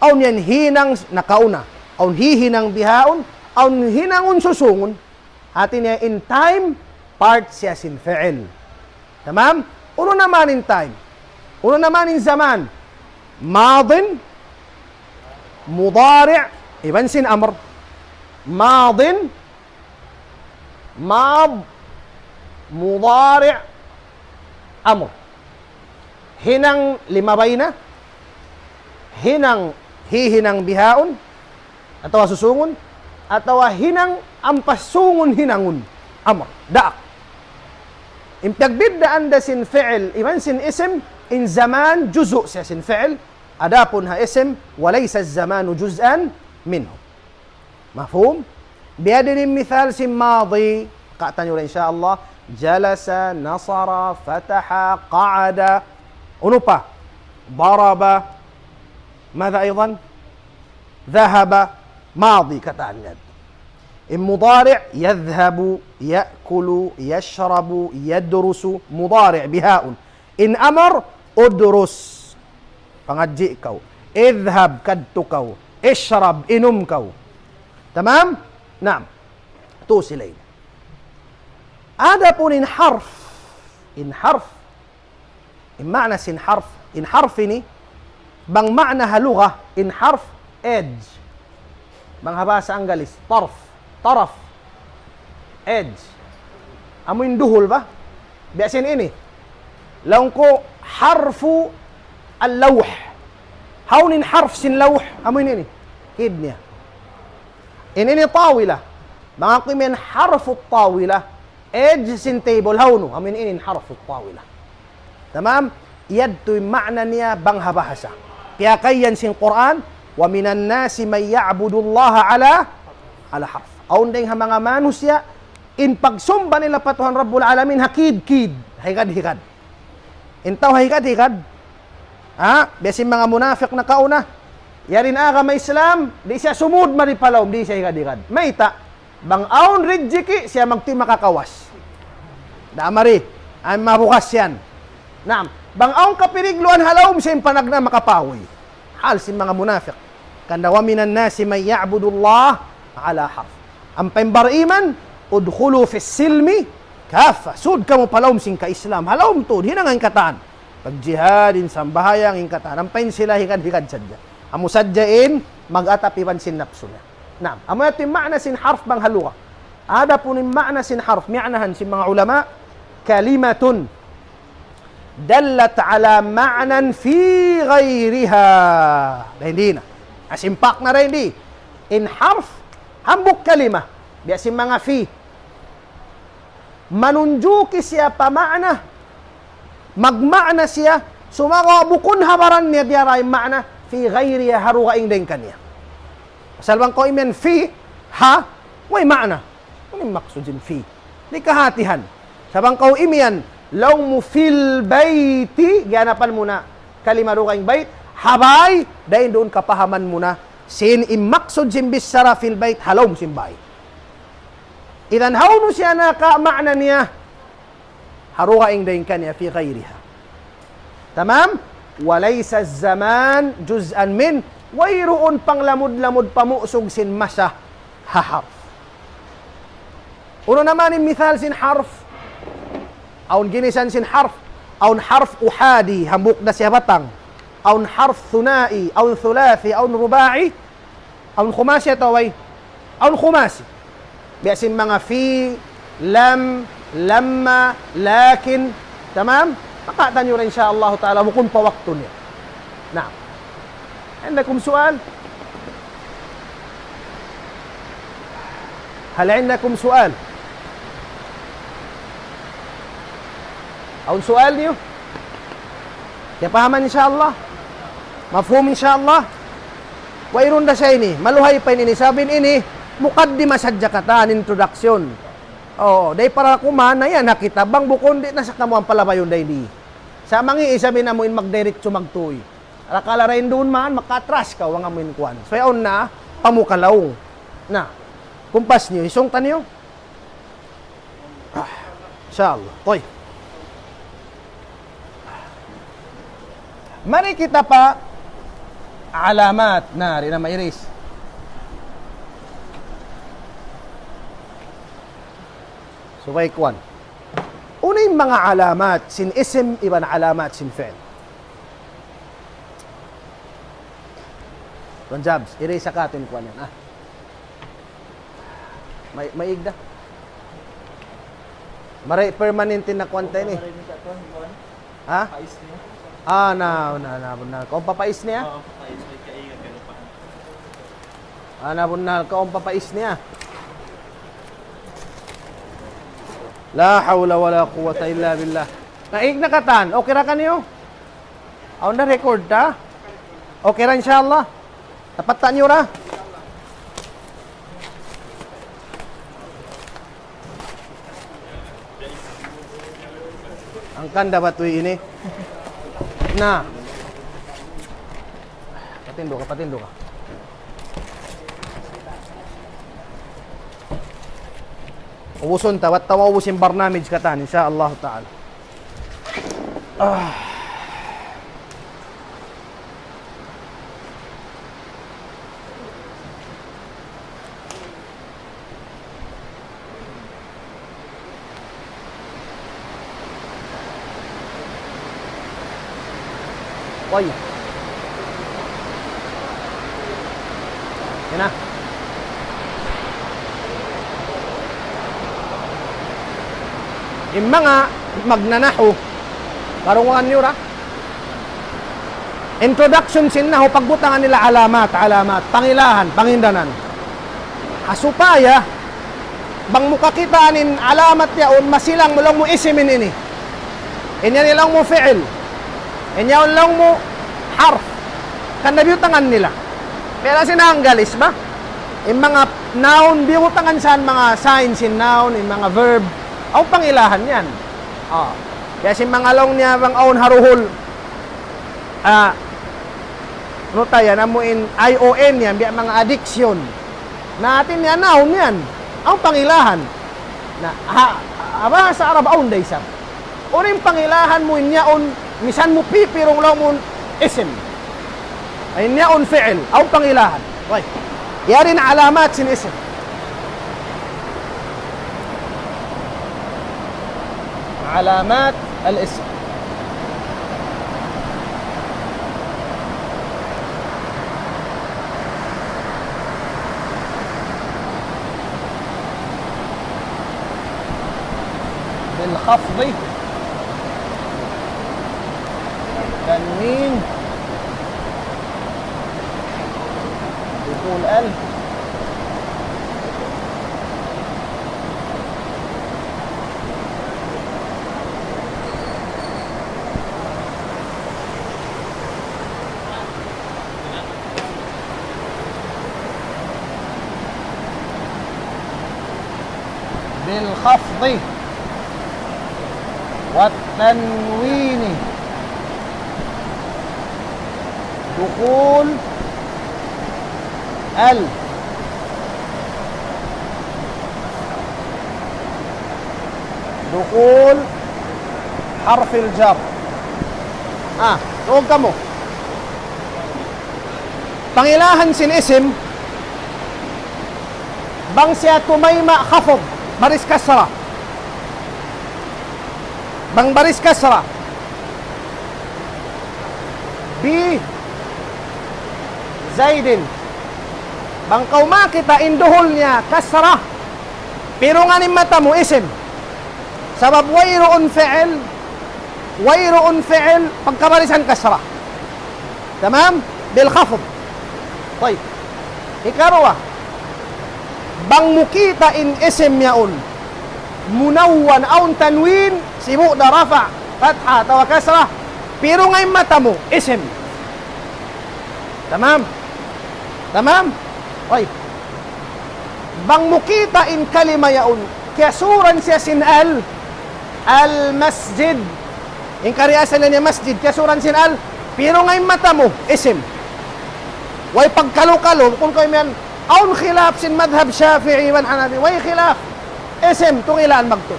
awn yan hinang nakauna. Awn hihinang bihaun, awn hinangun susungun. Hati niya in time, part siya sin fi'il. Tamam? Unu naman in time? Unu naman in zaman? ماض, مضارع, iban sin أمر. ماض, ماض, مضارع, أمر. Hinang limabay na, hinang hihinang bihaun, atawa susungun, atawa hinang ampa sungun hinangun. أمر, daak. In piyagbiddaan da sin fi'il, iban sin isim, In zaman juzu' siya sin fi'il, adapun ha isim, وليس الزمان جزءا منه. Mafhum? Biya' diin in misal sin madi, katan niyu in sha Allah, جلس, نصر, فتح, قعد. Unu pa? ضرب. ماذا أيضا؟ ذهب. Madi katan niya. In mudari', يذهب, يأكل, يشرب, يدرس. Mudari' bihaun. In amar, ادرس, pangadji' kaw. اذهب, kadtu kaw. اشرب, inum kaw. Tamam? Naam. Tu sila ini. Adapun in harf, in harf, in ma'na sin harf, in harf ini, bang ma'na ha lugha, in harf, edge. Bang ha bahasa Anggalis, tarf, taraf, edge. Amu in duhul ba? Biya' sin ini. Laung ku harfu al-lawh. Hawnu in harf sin lawh? Amu in ini. Kid niya. In ini tawila. Bang aku imiyan harfu tawila. Edge sin table, hawnu? Amu in ini in harfu tawila. Tamam? Yadtu in ma'na niya bang ha bahasa. Piyakay yan sin Qur'an, ومن الناس من يعبد الله على، على حرف. Awn dayng ha manga manusiya', in pagsumba nila pa Tuhan Rabbul Alamin, ha kid-kid, ha higad-higad. In tau ha higad-higad, ha? Biya' sin manga munafik nakauna, yari in agama Islam, di' siya sumud mari pa lawm, di' siya higad-higad. Mayta'? Bang awn rijiki', siya magtuy makakawas. Da mari, ay mabukas yan. Naam. Bang awn kapirigluan ha lawm, siya in panagna' makapahuy. Hal sin manga munafik. Hangkan da, ومن الناس من يعبد الله على حرف. Ampa in bariman, ادخلوا في السلم كافة. Sud kamu pa lawm sin ka-Islam. Ha lawm tuud, hinanga in katan. Pagjihad, in sambahayang, in katan. Ampa in sila higad-higad sadja. Amu sadja in mag-atap iban sin napsu niya. Naam, amu yadtu in ma'na sin harf bang ha lugha. Adapun in ma'na sin harf, mi'nahan sin manga ulama, كلمة دلت على معنى في غيرها. Dayn di na. Asimpak na dayn di. In harf, hambuuk kalima. Biya' sin manga fi. Manunjuki siya pa ma'na, magma'na siya, sumagawa' bukun ha baran niya diyara in ma'na, في غيرها, ha dugaing dayn kaniya. Pasal bang kaw imiyan fi, ha, way ma'na. Unu in maksud sin fi? Di' kahatihan. Sa' bang kaw imiyan, laung mu في البيت, giyanapan mu na kalima dugaing bayt, ha bay, dayn duun kapahaman mu na. Sin in maksud sin bichara في البيت, ha lawm sin bay. Idan hawnu siya naka ma'na niya? Ha dugaing dayn kaniya في غيرها. Tamam? وليس الزمان جزءا منه. Wayruun panglamud-lamud pamusug sin masa ha harf. Unu naman in misal sin harf? Awn ginisan sin harf. Awn harf uhadi, hambuuk da siya batang. Awn harf thunai, awn thulathi, awn rubai. Awn khumasi atawa way? Awn khumasi. Biya' sin manga fi, lam, lamma, lakin. Tamam? Makatan niyu ra in sha Allahu ta'ala bukun pa waktu niya. Naam. عندكم سؤال؟ هل عندكم سؤال؟ Awn sual niyu? Kiyapahaman in sha Allah? Mafhum in sha Allah? Wayruun da sa ini. Maluhay pa in ini. Sabab in ini, mukaddima sadja katan, introduction. Oo, dayn para kuman, na yan, ha kitab. Bang bukun, di' na sa kamu ampalabayun dayn di. Sa' mangi' isab in amu in magdiretso magtuy. Rakala' dayn duun man, makaatras kaw, bang amu in kuwan. So, yaun na, pamukalaw. Na, kumpas niyu, isung ta niyu. Ah, in sha Allah. Tayyib. Mari kita pa alamat. Na, di' na ma-erase. Subay kuwan. Unu in manga alamat sin isim iban alamat sin fi'il? Tuan Jabs, erase sa katu' in kuwan yan, ah. May, maig da. Mari permanente na kuwan ta ini. Ha? Ah, na, na, na, bunnal. Kaw papais niya? Ah, na, bunnal. Kaw papais niya? La hawla wala quwwata illa billah. Naig na katan. Okay ra kaniyu? Awn na record ta? Okay ra, inshallah. Tapat ta niyu ra. Hangkan da ba tuwi ini? Na. Patindu' ka, patindu' ka. Ubusun ta, bat ta maubus in barnamij katan, insha Allah ta'ala. Ah. Way. Yan na. In manga magnanahu, karungugan niyu ra. Introduction sin nahu, pagbutangan nila alamat, alamat, pangilahan, pangindanan. Ha supaya, bang mu kakitaan in alamat yaun, masilang mu laung mu isim in ini. In yan laung mu fi'il. In yaun laung mu harf. Kan nabiutangan nila. Pero sin Anggalis ba? In manga noun, biutangan sa manga sign sin noun, in manga verb. Awn pangilahan yan. Ah. Kaya sin manga laung niya bang awn ha duhul. Ah, unu ta yan, amu in I O N yan, biya' manga addiction. Na hati niya noun yan. Awn pangilahan. Na, ha, ha bahasa Arab awn da isab. Unu in pangilahan mu in yaun, misan mu pipirung laung mu isim. Ay in yaun fi'il, awn pangilahan. Way. Yari in alamat sin isim. Alamat al-isim. بالخفض، التنوين، دخول ال. بالخفض والتنوين دخول ال، دخول حرف الجر. Ah, tuug kamu. Pangilahan sin isim, bang siya tumayma' khafd, baris kasra. Bang baris kasra. Bi Zaidin. Bang kaw makakita' in duhul niya kasra, pirungan in mata mu isim. Sabab wayruun fi'il, wayruun fi'il pagkabarisan kasra. Tamam? Bil khafd. Tayyib. Hikaruwa, bang mu kita' in isim yaun munawwan awn tanwin, sibu' da rafa', fatha, atawa kasra, pirungan in mata mu isim. Tamam? Tamam? Tayyib. Bang mu kita' in kalima yaun, kiyasuran siya sin al, al-masjid. In kariasan niya masjid, kiyasuran sin al, pirungan in mata mu isim. Way pagkalu-kalu, bukun kaw imiyan, awn khilaf sin madhab Shafi'i iban Hanafi, way khilaf. Isim, tungilaan magtun.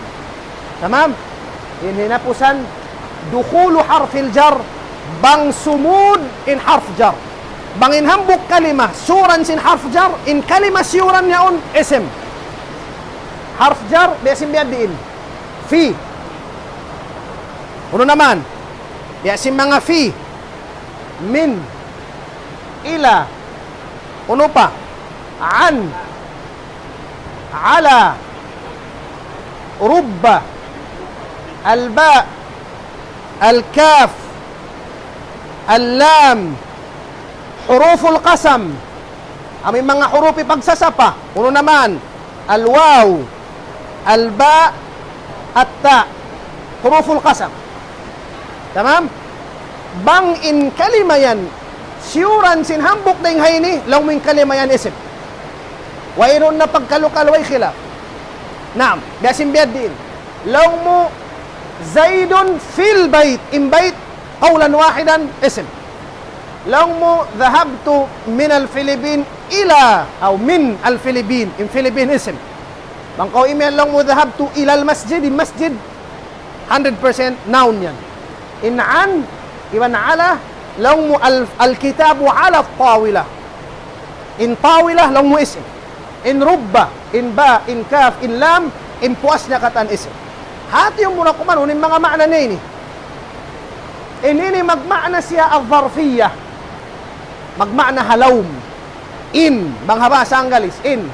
Tamam? In hinapusan, dukhulu harfil jar, bang sumud in harf jar. Bang in hambuuk kalima, suran sin harf jar, in kalima siyuran yaun, isim. Harf jar, biya' sin biya' diin. Fi. Unu naman? Biya' sin manga fi. Min. Ila. Unu pa? An. Ala. Rubba. Al-ba. Al-kaf. Al-lam. Huruful qasam. Amu in manga hurup pagsasapa. Unu naman? Al-waw. Al-ba. At-ta. Huruful qasam. Tamam? Bang in kalima yan, siyuran sin hambuuk dayn ha ini, laung mu in kalima yan isim. Wayruun na pagkalu-kalu, way khilaf. Naam, biya' sin biya' diin. Laung mu, Zaidun fil bait, in bait, qawlan wahidan, isim. Laung mu, dhahabtu minal Filipin ila, aw min al Filipin, in Filipin isim. Bang kaw imiyan laung mu, dhahabtu ilal masjid, in masjid, hundred percent noun yan. In an, iban ala, laung mu al, al kitabu ala tawila. In tawila, laung mu isim. In rubba, in ba, in kaf, in lam, in puas niya katan isim. Hati mu na kuman, unu in manga maana niya ini. In ini magmaana siya al-zarfiyah. Magmaana ha lawm. In, bang ha bahasa Anggalis, in.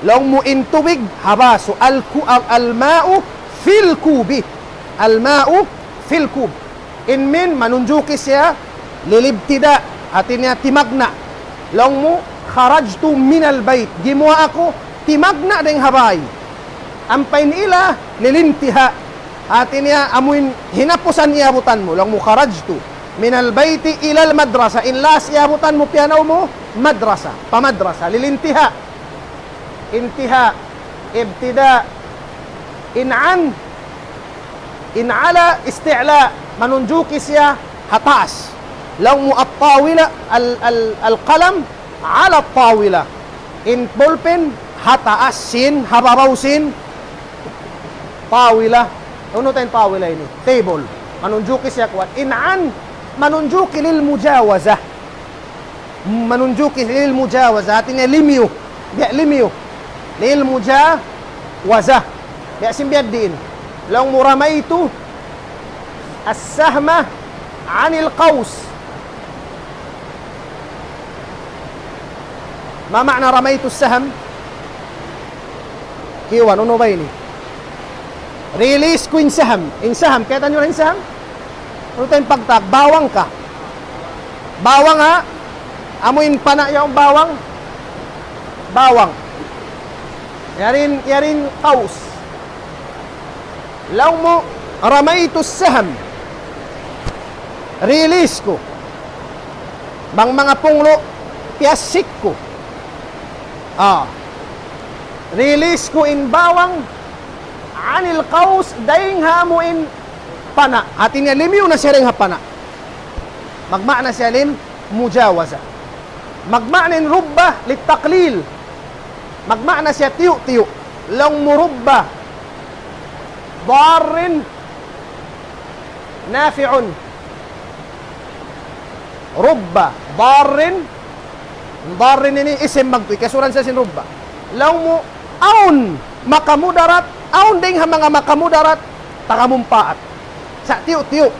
Laung mu in tubig, ha baso, al-ku-, al-, al-ma'u fil kubi. Al-ma'u fil kub. In min, manunjuki siya, lil ibtida, hati niya timagna'. Laung mu, kharajtu minal bait. Gimuwa' aku, timagna' dayn ha bāy. Ampa in ila, lil intiha. Hati niya, amuin hinapusan iyabutan mu. Laung mu, kharajtu minal baiti ilal madrasa. In last iyabutan mu, piyanaw mu, madrasa. Pa madrasa, lil intiha. Intiha, ibtida, in an, in ala, isti'la, manunjuki siya ha taas. Laung mu at-tawila, al-, al-, al-qalam, ala tawila. In ballpen, ha taas sin, ha babaw sin, tawila. Unu ta in tawila ini? Table. Manunjuki siya kuwan. In an, manunjuki lil mujawaza. Manunjuki lil mujawaza, hati niya limiyu. Biya' limiyu. Lil mujawaza. Biya' sin biya' diin. Laung mu ramaytu as-sahma anil qaws. Ma ma'na ramaytu as-sahm? Kiyuwan, unu ba ini? Release ku in saham. In saham, kiyata' niyu in saham? Unu ta in pagtag? Bawang ka. Bawang ha? Amu in pana' yaun bawang. Bawang. Yari in, yari in qaws. Laung mu, ramaytu as-saham. Release ku. Bang manga punglu', piyasik ku. Ah. Release ku in bawang, anil qaws, dayn ha amu in pana'. Hati niya limiyu na siya dayn ha pana'. Magmaana siya lil mujawaza. Magmaana in rubba lit taqlil. Magmaana siya tiyu'-tiyu'. Laung mu rubba darrin nafi'un. Rubba darrin, darrin ini isim magtuy, kiyasuran siya sin rubba. Laung mu, awn makamudarat, awn dayn ha manga makamudarat, taga mumpaat. Sa' tiyu'-tiyu'.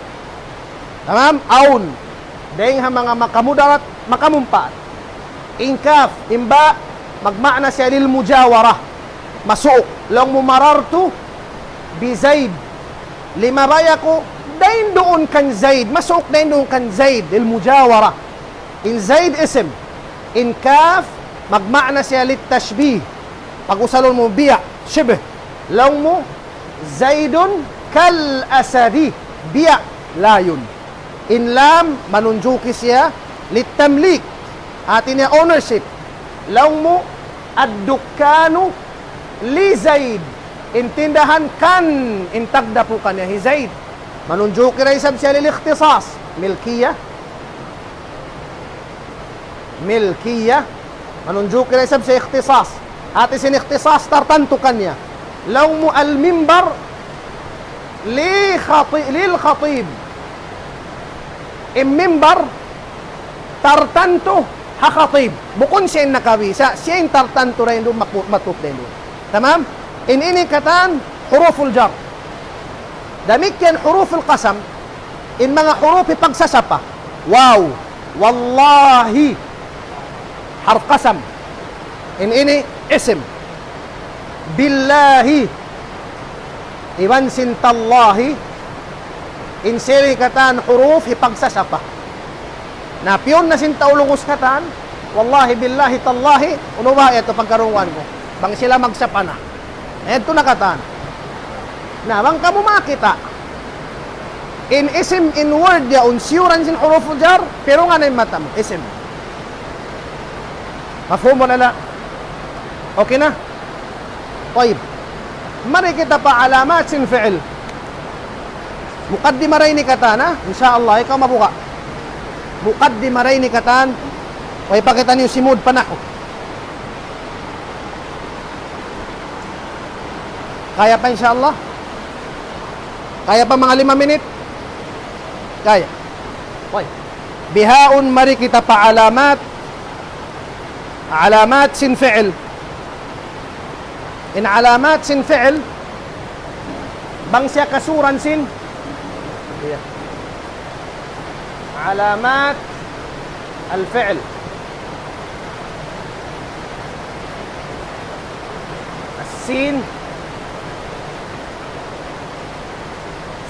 Tamam? Awn dayn ha manga makamudarat, makamumpaat. In kaf, in ba, magmaana siya lil mujawara. Masuuk. Laung mu marartu bi Zaid. Limabay aku dayn duun kan Zaid. Masuuk dayn duun kan Zaid. Lil mujawara. In Zaid isim. In kaf, magmaana siya lit tashbih. Pag-usalun mu biya', shibh. Laung mu, Zaidun kal asadi. Biya' layun. In lam, manunjuki siya lit tamlik. Hati niya ownership. Laung mu, ad-dukkanu li Zaid. In tindahan kan, in tagdapu kaniya hi Zaid. Manunjuki da isab siya lil ikhtisas. Milkiyah. Milkiyah. Manunjuki da isab siya ikhtisas. Hati sin ikhtisas tartantu kaniya. Laung mu al-mimbar li khati-, lil khatib. In mimbar tartantu ha khatib. Bukun siya in nakabisa, siya in tartantu dayn duun, maku-, matup dayn duun. Tamam? In ini katan huruful jar. Damikkiyan huruful qasam, in manga huruf hipagsasapa. Waw, wallahi, harf qasam. In ini isim. Billahi, iban sin tallahi, in siri katan huruf hipagsasapa. Na piyun na sin tau lugus katan, wallahi, billahi, tallahi, unu ba yadtu pagkarungugan ku? Bang sila magsapa na. Yadtu na katan. Na, bang kamu makakita'. In isim, in word yaun, siyuran sin huruf jar, pirungan na in mata mu, isim. Mafhum wala la? Okay na? Tayyib. Mari kita pa alamat sin fi'il. Mukaddima ra ini katan, ha? Insya Allah, ikaw mabuka. Mukaddima ra ini katan. Way pa kitaniyu simud pa nahu. Kaya pa, insya Allah? Kaya pa manga lima minit? Kaya. Way. Bihaun mari kita pa alamat. Alamat sin fi'il. In alamat sin fi'il, bang siya kasuran sin. Iya. Alamat al-fi'il. As-sin.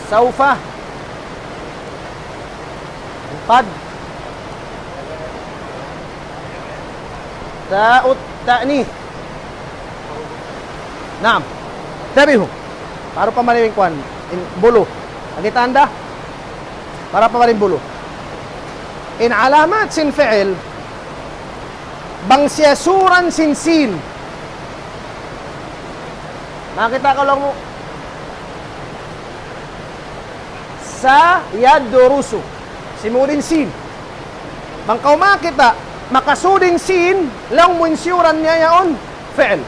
Sawfa. Qad. Ta'ut ta'nith. Naam. Tabihu. Para pa mari in kuwan, in bulu. Nakita' anda? Para pa mari in bulu. In alamat sin fi'il, bang siya suran sin sin. Makita' kaw laung mu. Sa yadrusu. Simud in sin. Bang kaw makita', makasud in sin, laung mu in siyuran niya yaun, fi'il.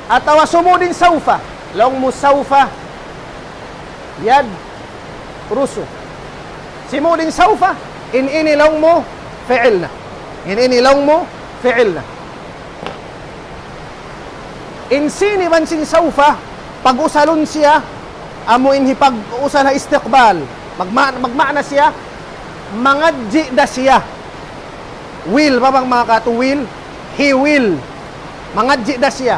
Atawa sumud in sawfa, laung mu sawfa yadrusu. Simud in sawfa, in ini laung mu fi'il na. In ini laung mu fi'il na. In sin iban sin sawfa, pag-usalun siya, amu in hipag-usal ha istiqbal. Magma-, magmaana siya, mangadji' da siya. Will, pa bang manga katu will, he will. Mangadji' da siya.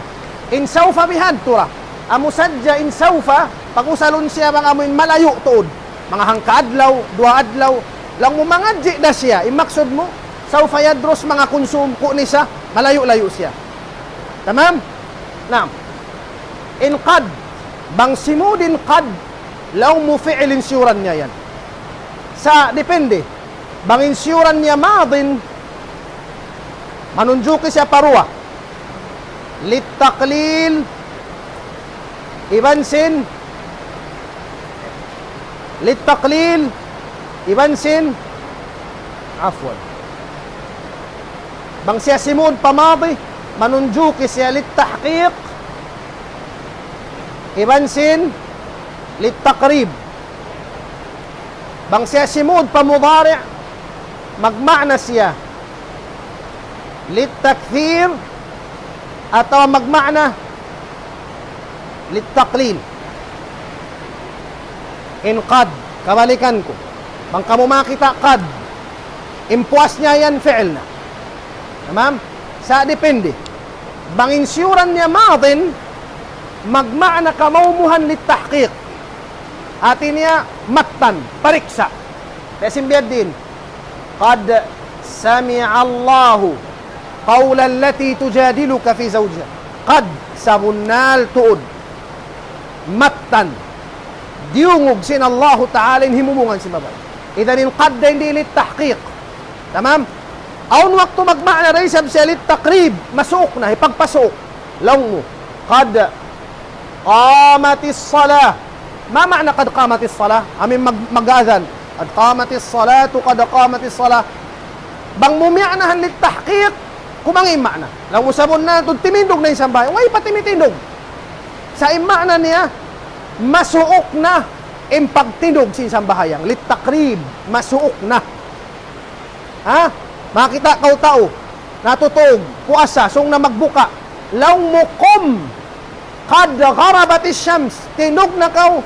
In sawfa bihadtu ra. Amu sadja in sawfa, pag-usalun siya bang amu in malayu' tuud. Manga hangka adlaw, duwa adlaw. Laung mu mangadji' da siya. In maksud mu, sawfa yadrus manga kunsum, ku' ni sa, malayu'-layu' siya. Tamam? Naam. In qad, bang simud in qad, laung mu fi'il in siyuran niya yan. Sa' depende. Bang in siyuran niya madin, manunjuki siya pa duwa. Littaqlil, iban sin, littaqlil, iban sin, afwan. Bang siya simud pa madi, manunjuki siya littahqiq, iban sin littaqrib. Bang siya simud pa mudari', magmaana siya littakthir atawa magmaana littaqlil. In qad, kabalikan ku. Bang kamu makita' qad, in puas niya yan fi'il na. Tamam? Sa' depende. Bang in siyuran niya madin, magmaana kamaumuhan littahqiq. Hati niya, mattan, pariksa'. Biya' sin biya' diin. قد سمع الله قول التي تجادلك في زوجها. Qad, sabunnal tuud. Mattan. Diyungug sin Allahu Ta'ala in himumungan sin babai. Idan in qad dayn di littahqiq. Tamam? Awn waktu magmaana da isab siya littaqrib. Masuuk na, hipagpasuuk. Laung mu. قد قامت الصلاة. ما معنى قد قامت الصلاة؟ Amu in mag-, mag-adhan. قد قامت الصلاة، قد قامت الصلاة. Bang mu miyaanahan littahqiq, kumangi' in maana. Laung mu sabunnal tuud timindug na in sambahayang. Way pa timitindug. Sa' in maana niya, masuuk na in pagtindug sin sambahayang. Littaqrib, masuuk na. Ha? Makakita' kaw tau, natutug, puasa, sung na magbuka. Laung mu, قم. قد غربت الشمس. Tindug na kaw,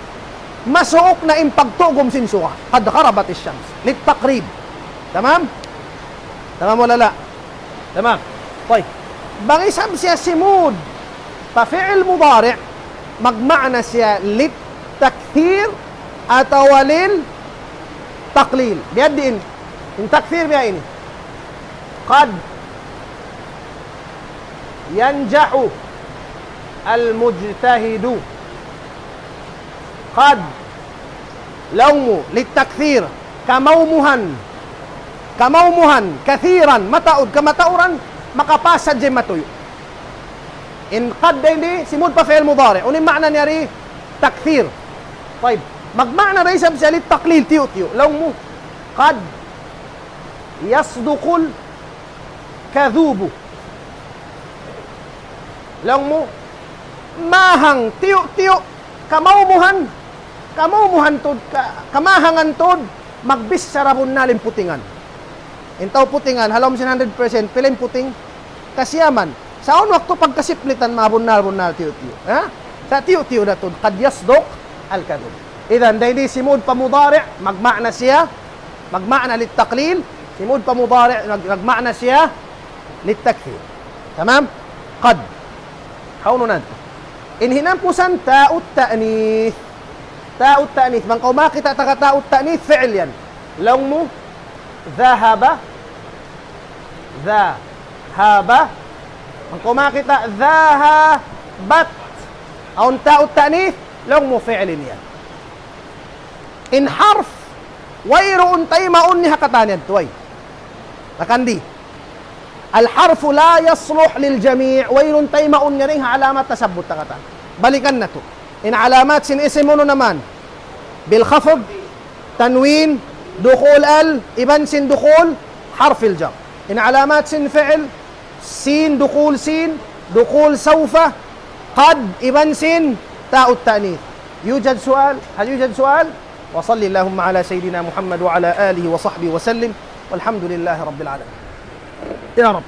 masuuk na in pagtugum sin suga. قد غربت الشمس. للتقريب. Tamam? Tamam wala la? Tamam. Tayyib. Bang isab siya simud pa fi'il mudari', magmaana siya lit takthir atawa lil taqlil. Biya' diin. In takthir biya' ini. قد ينجح المجتهد. قد Laung mu, للتكثير. Kamaumuhan. Kamaumuhan. كثيرا. Mataud. Kamatauran. Makapas sadja matuyu'. In قد ini, simud pa fi'il mudari'. Unu in maana niya ri? تكثير. طيب. Magmaana da isab siya للتقليل, tiyu'-tiyu'. Laung mu, قد يصدق الكذوب. Laung mu, mahang tiyu'-tiyu', kamaumuhan, kamaumuhan tuud, ka-, kamahangan tuud, magbichara bunnal in putingan. In tau putingan, ha lawm sin hundred percent, pila in puting? Kasiyaman. Sa' awn waktu pagkasiplitan, mabunnal-bunnal tiyu'-tiyu'. Ha? Sa' tiyu'-tiyu' da tuud, قد يصدق الكذوب. Idan, dayn di simud pa mudari', magmaana siya, magmaana للتقليل, simud pa mudari', mag-, magmaana siya للتكثير. Tamam? قد. Hawnu na. In hinampusan, تاء التأنيث. تاء التأنيث. Bang kaw makakita' taga تاء التأنيث, fi'il yan. Laung mu, ذهب. ذهب. Bang kaw makakita', ذهبت. Awn تاء التأنيث, laung mu fi'il yan. In harf, wayruun taymaun niya ha katan yan, tuway. Nakandi. الحرف لا يصلح للجميع. Wayruun taymaun niya dayn ha alamat nasabbut ta katan. Balikan natu'. In alamat sin isim unu na man. بالخفض, tanwin, دخول ال, iban sin دخول حرف الجر. In alamat sin fi'il, سين, دخول سين, دخول سوف, قد, iban sin تاء التأنيث. يوجد سؤال؟ هل يوجد سؤال؟ وصل اللهم على سيدنا محمد وعلى آله وصحبه وسلم، والحمد لله رب العالمين. يا رب.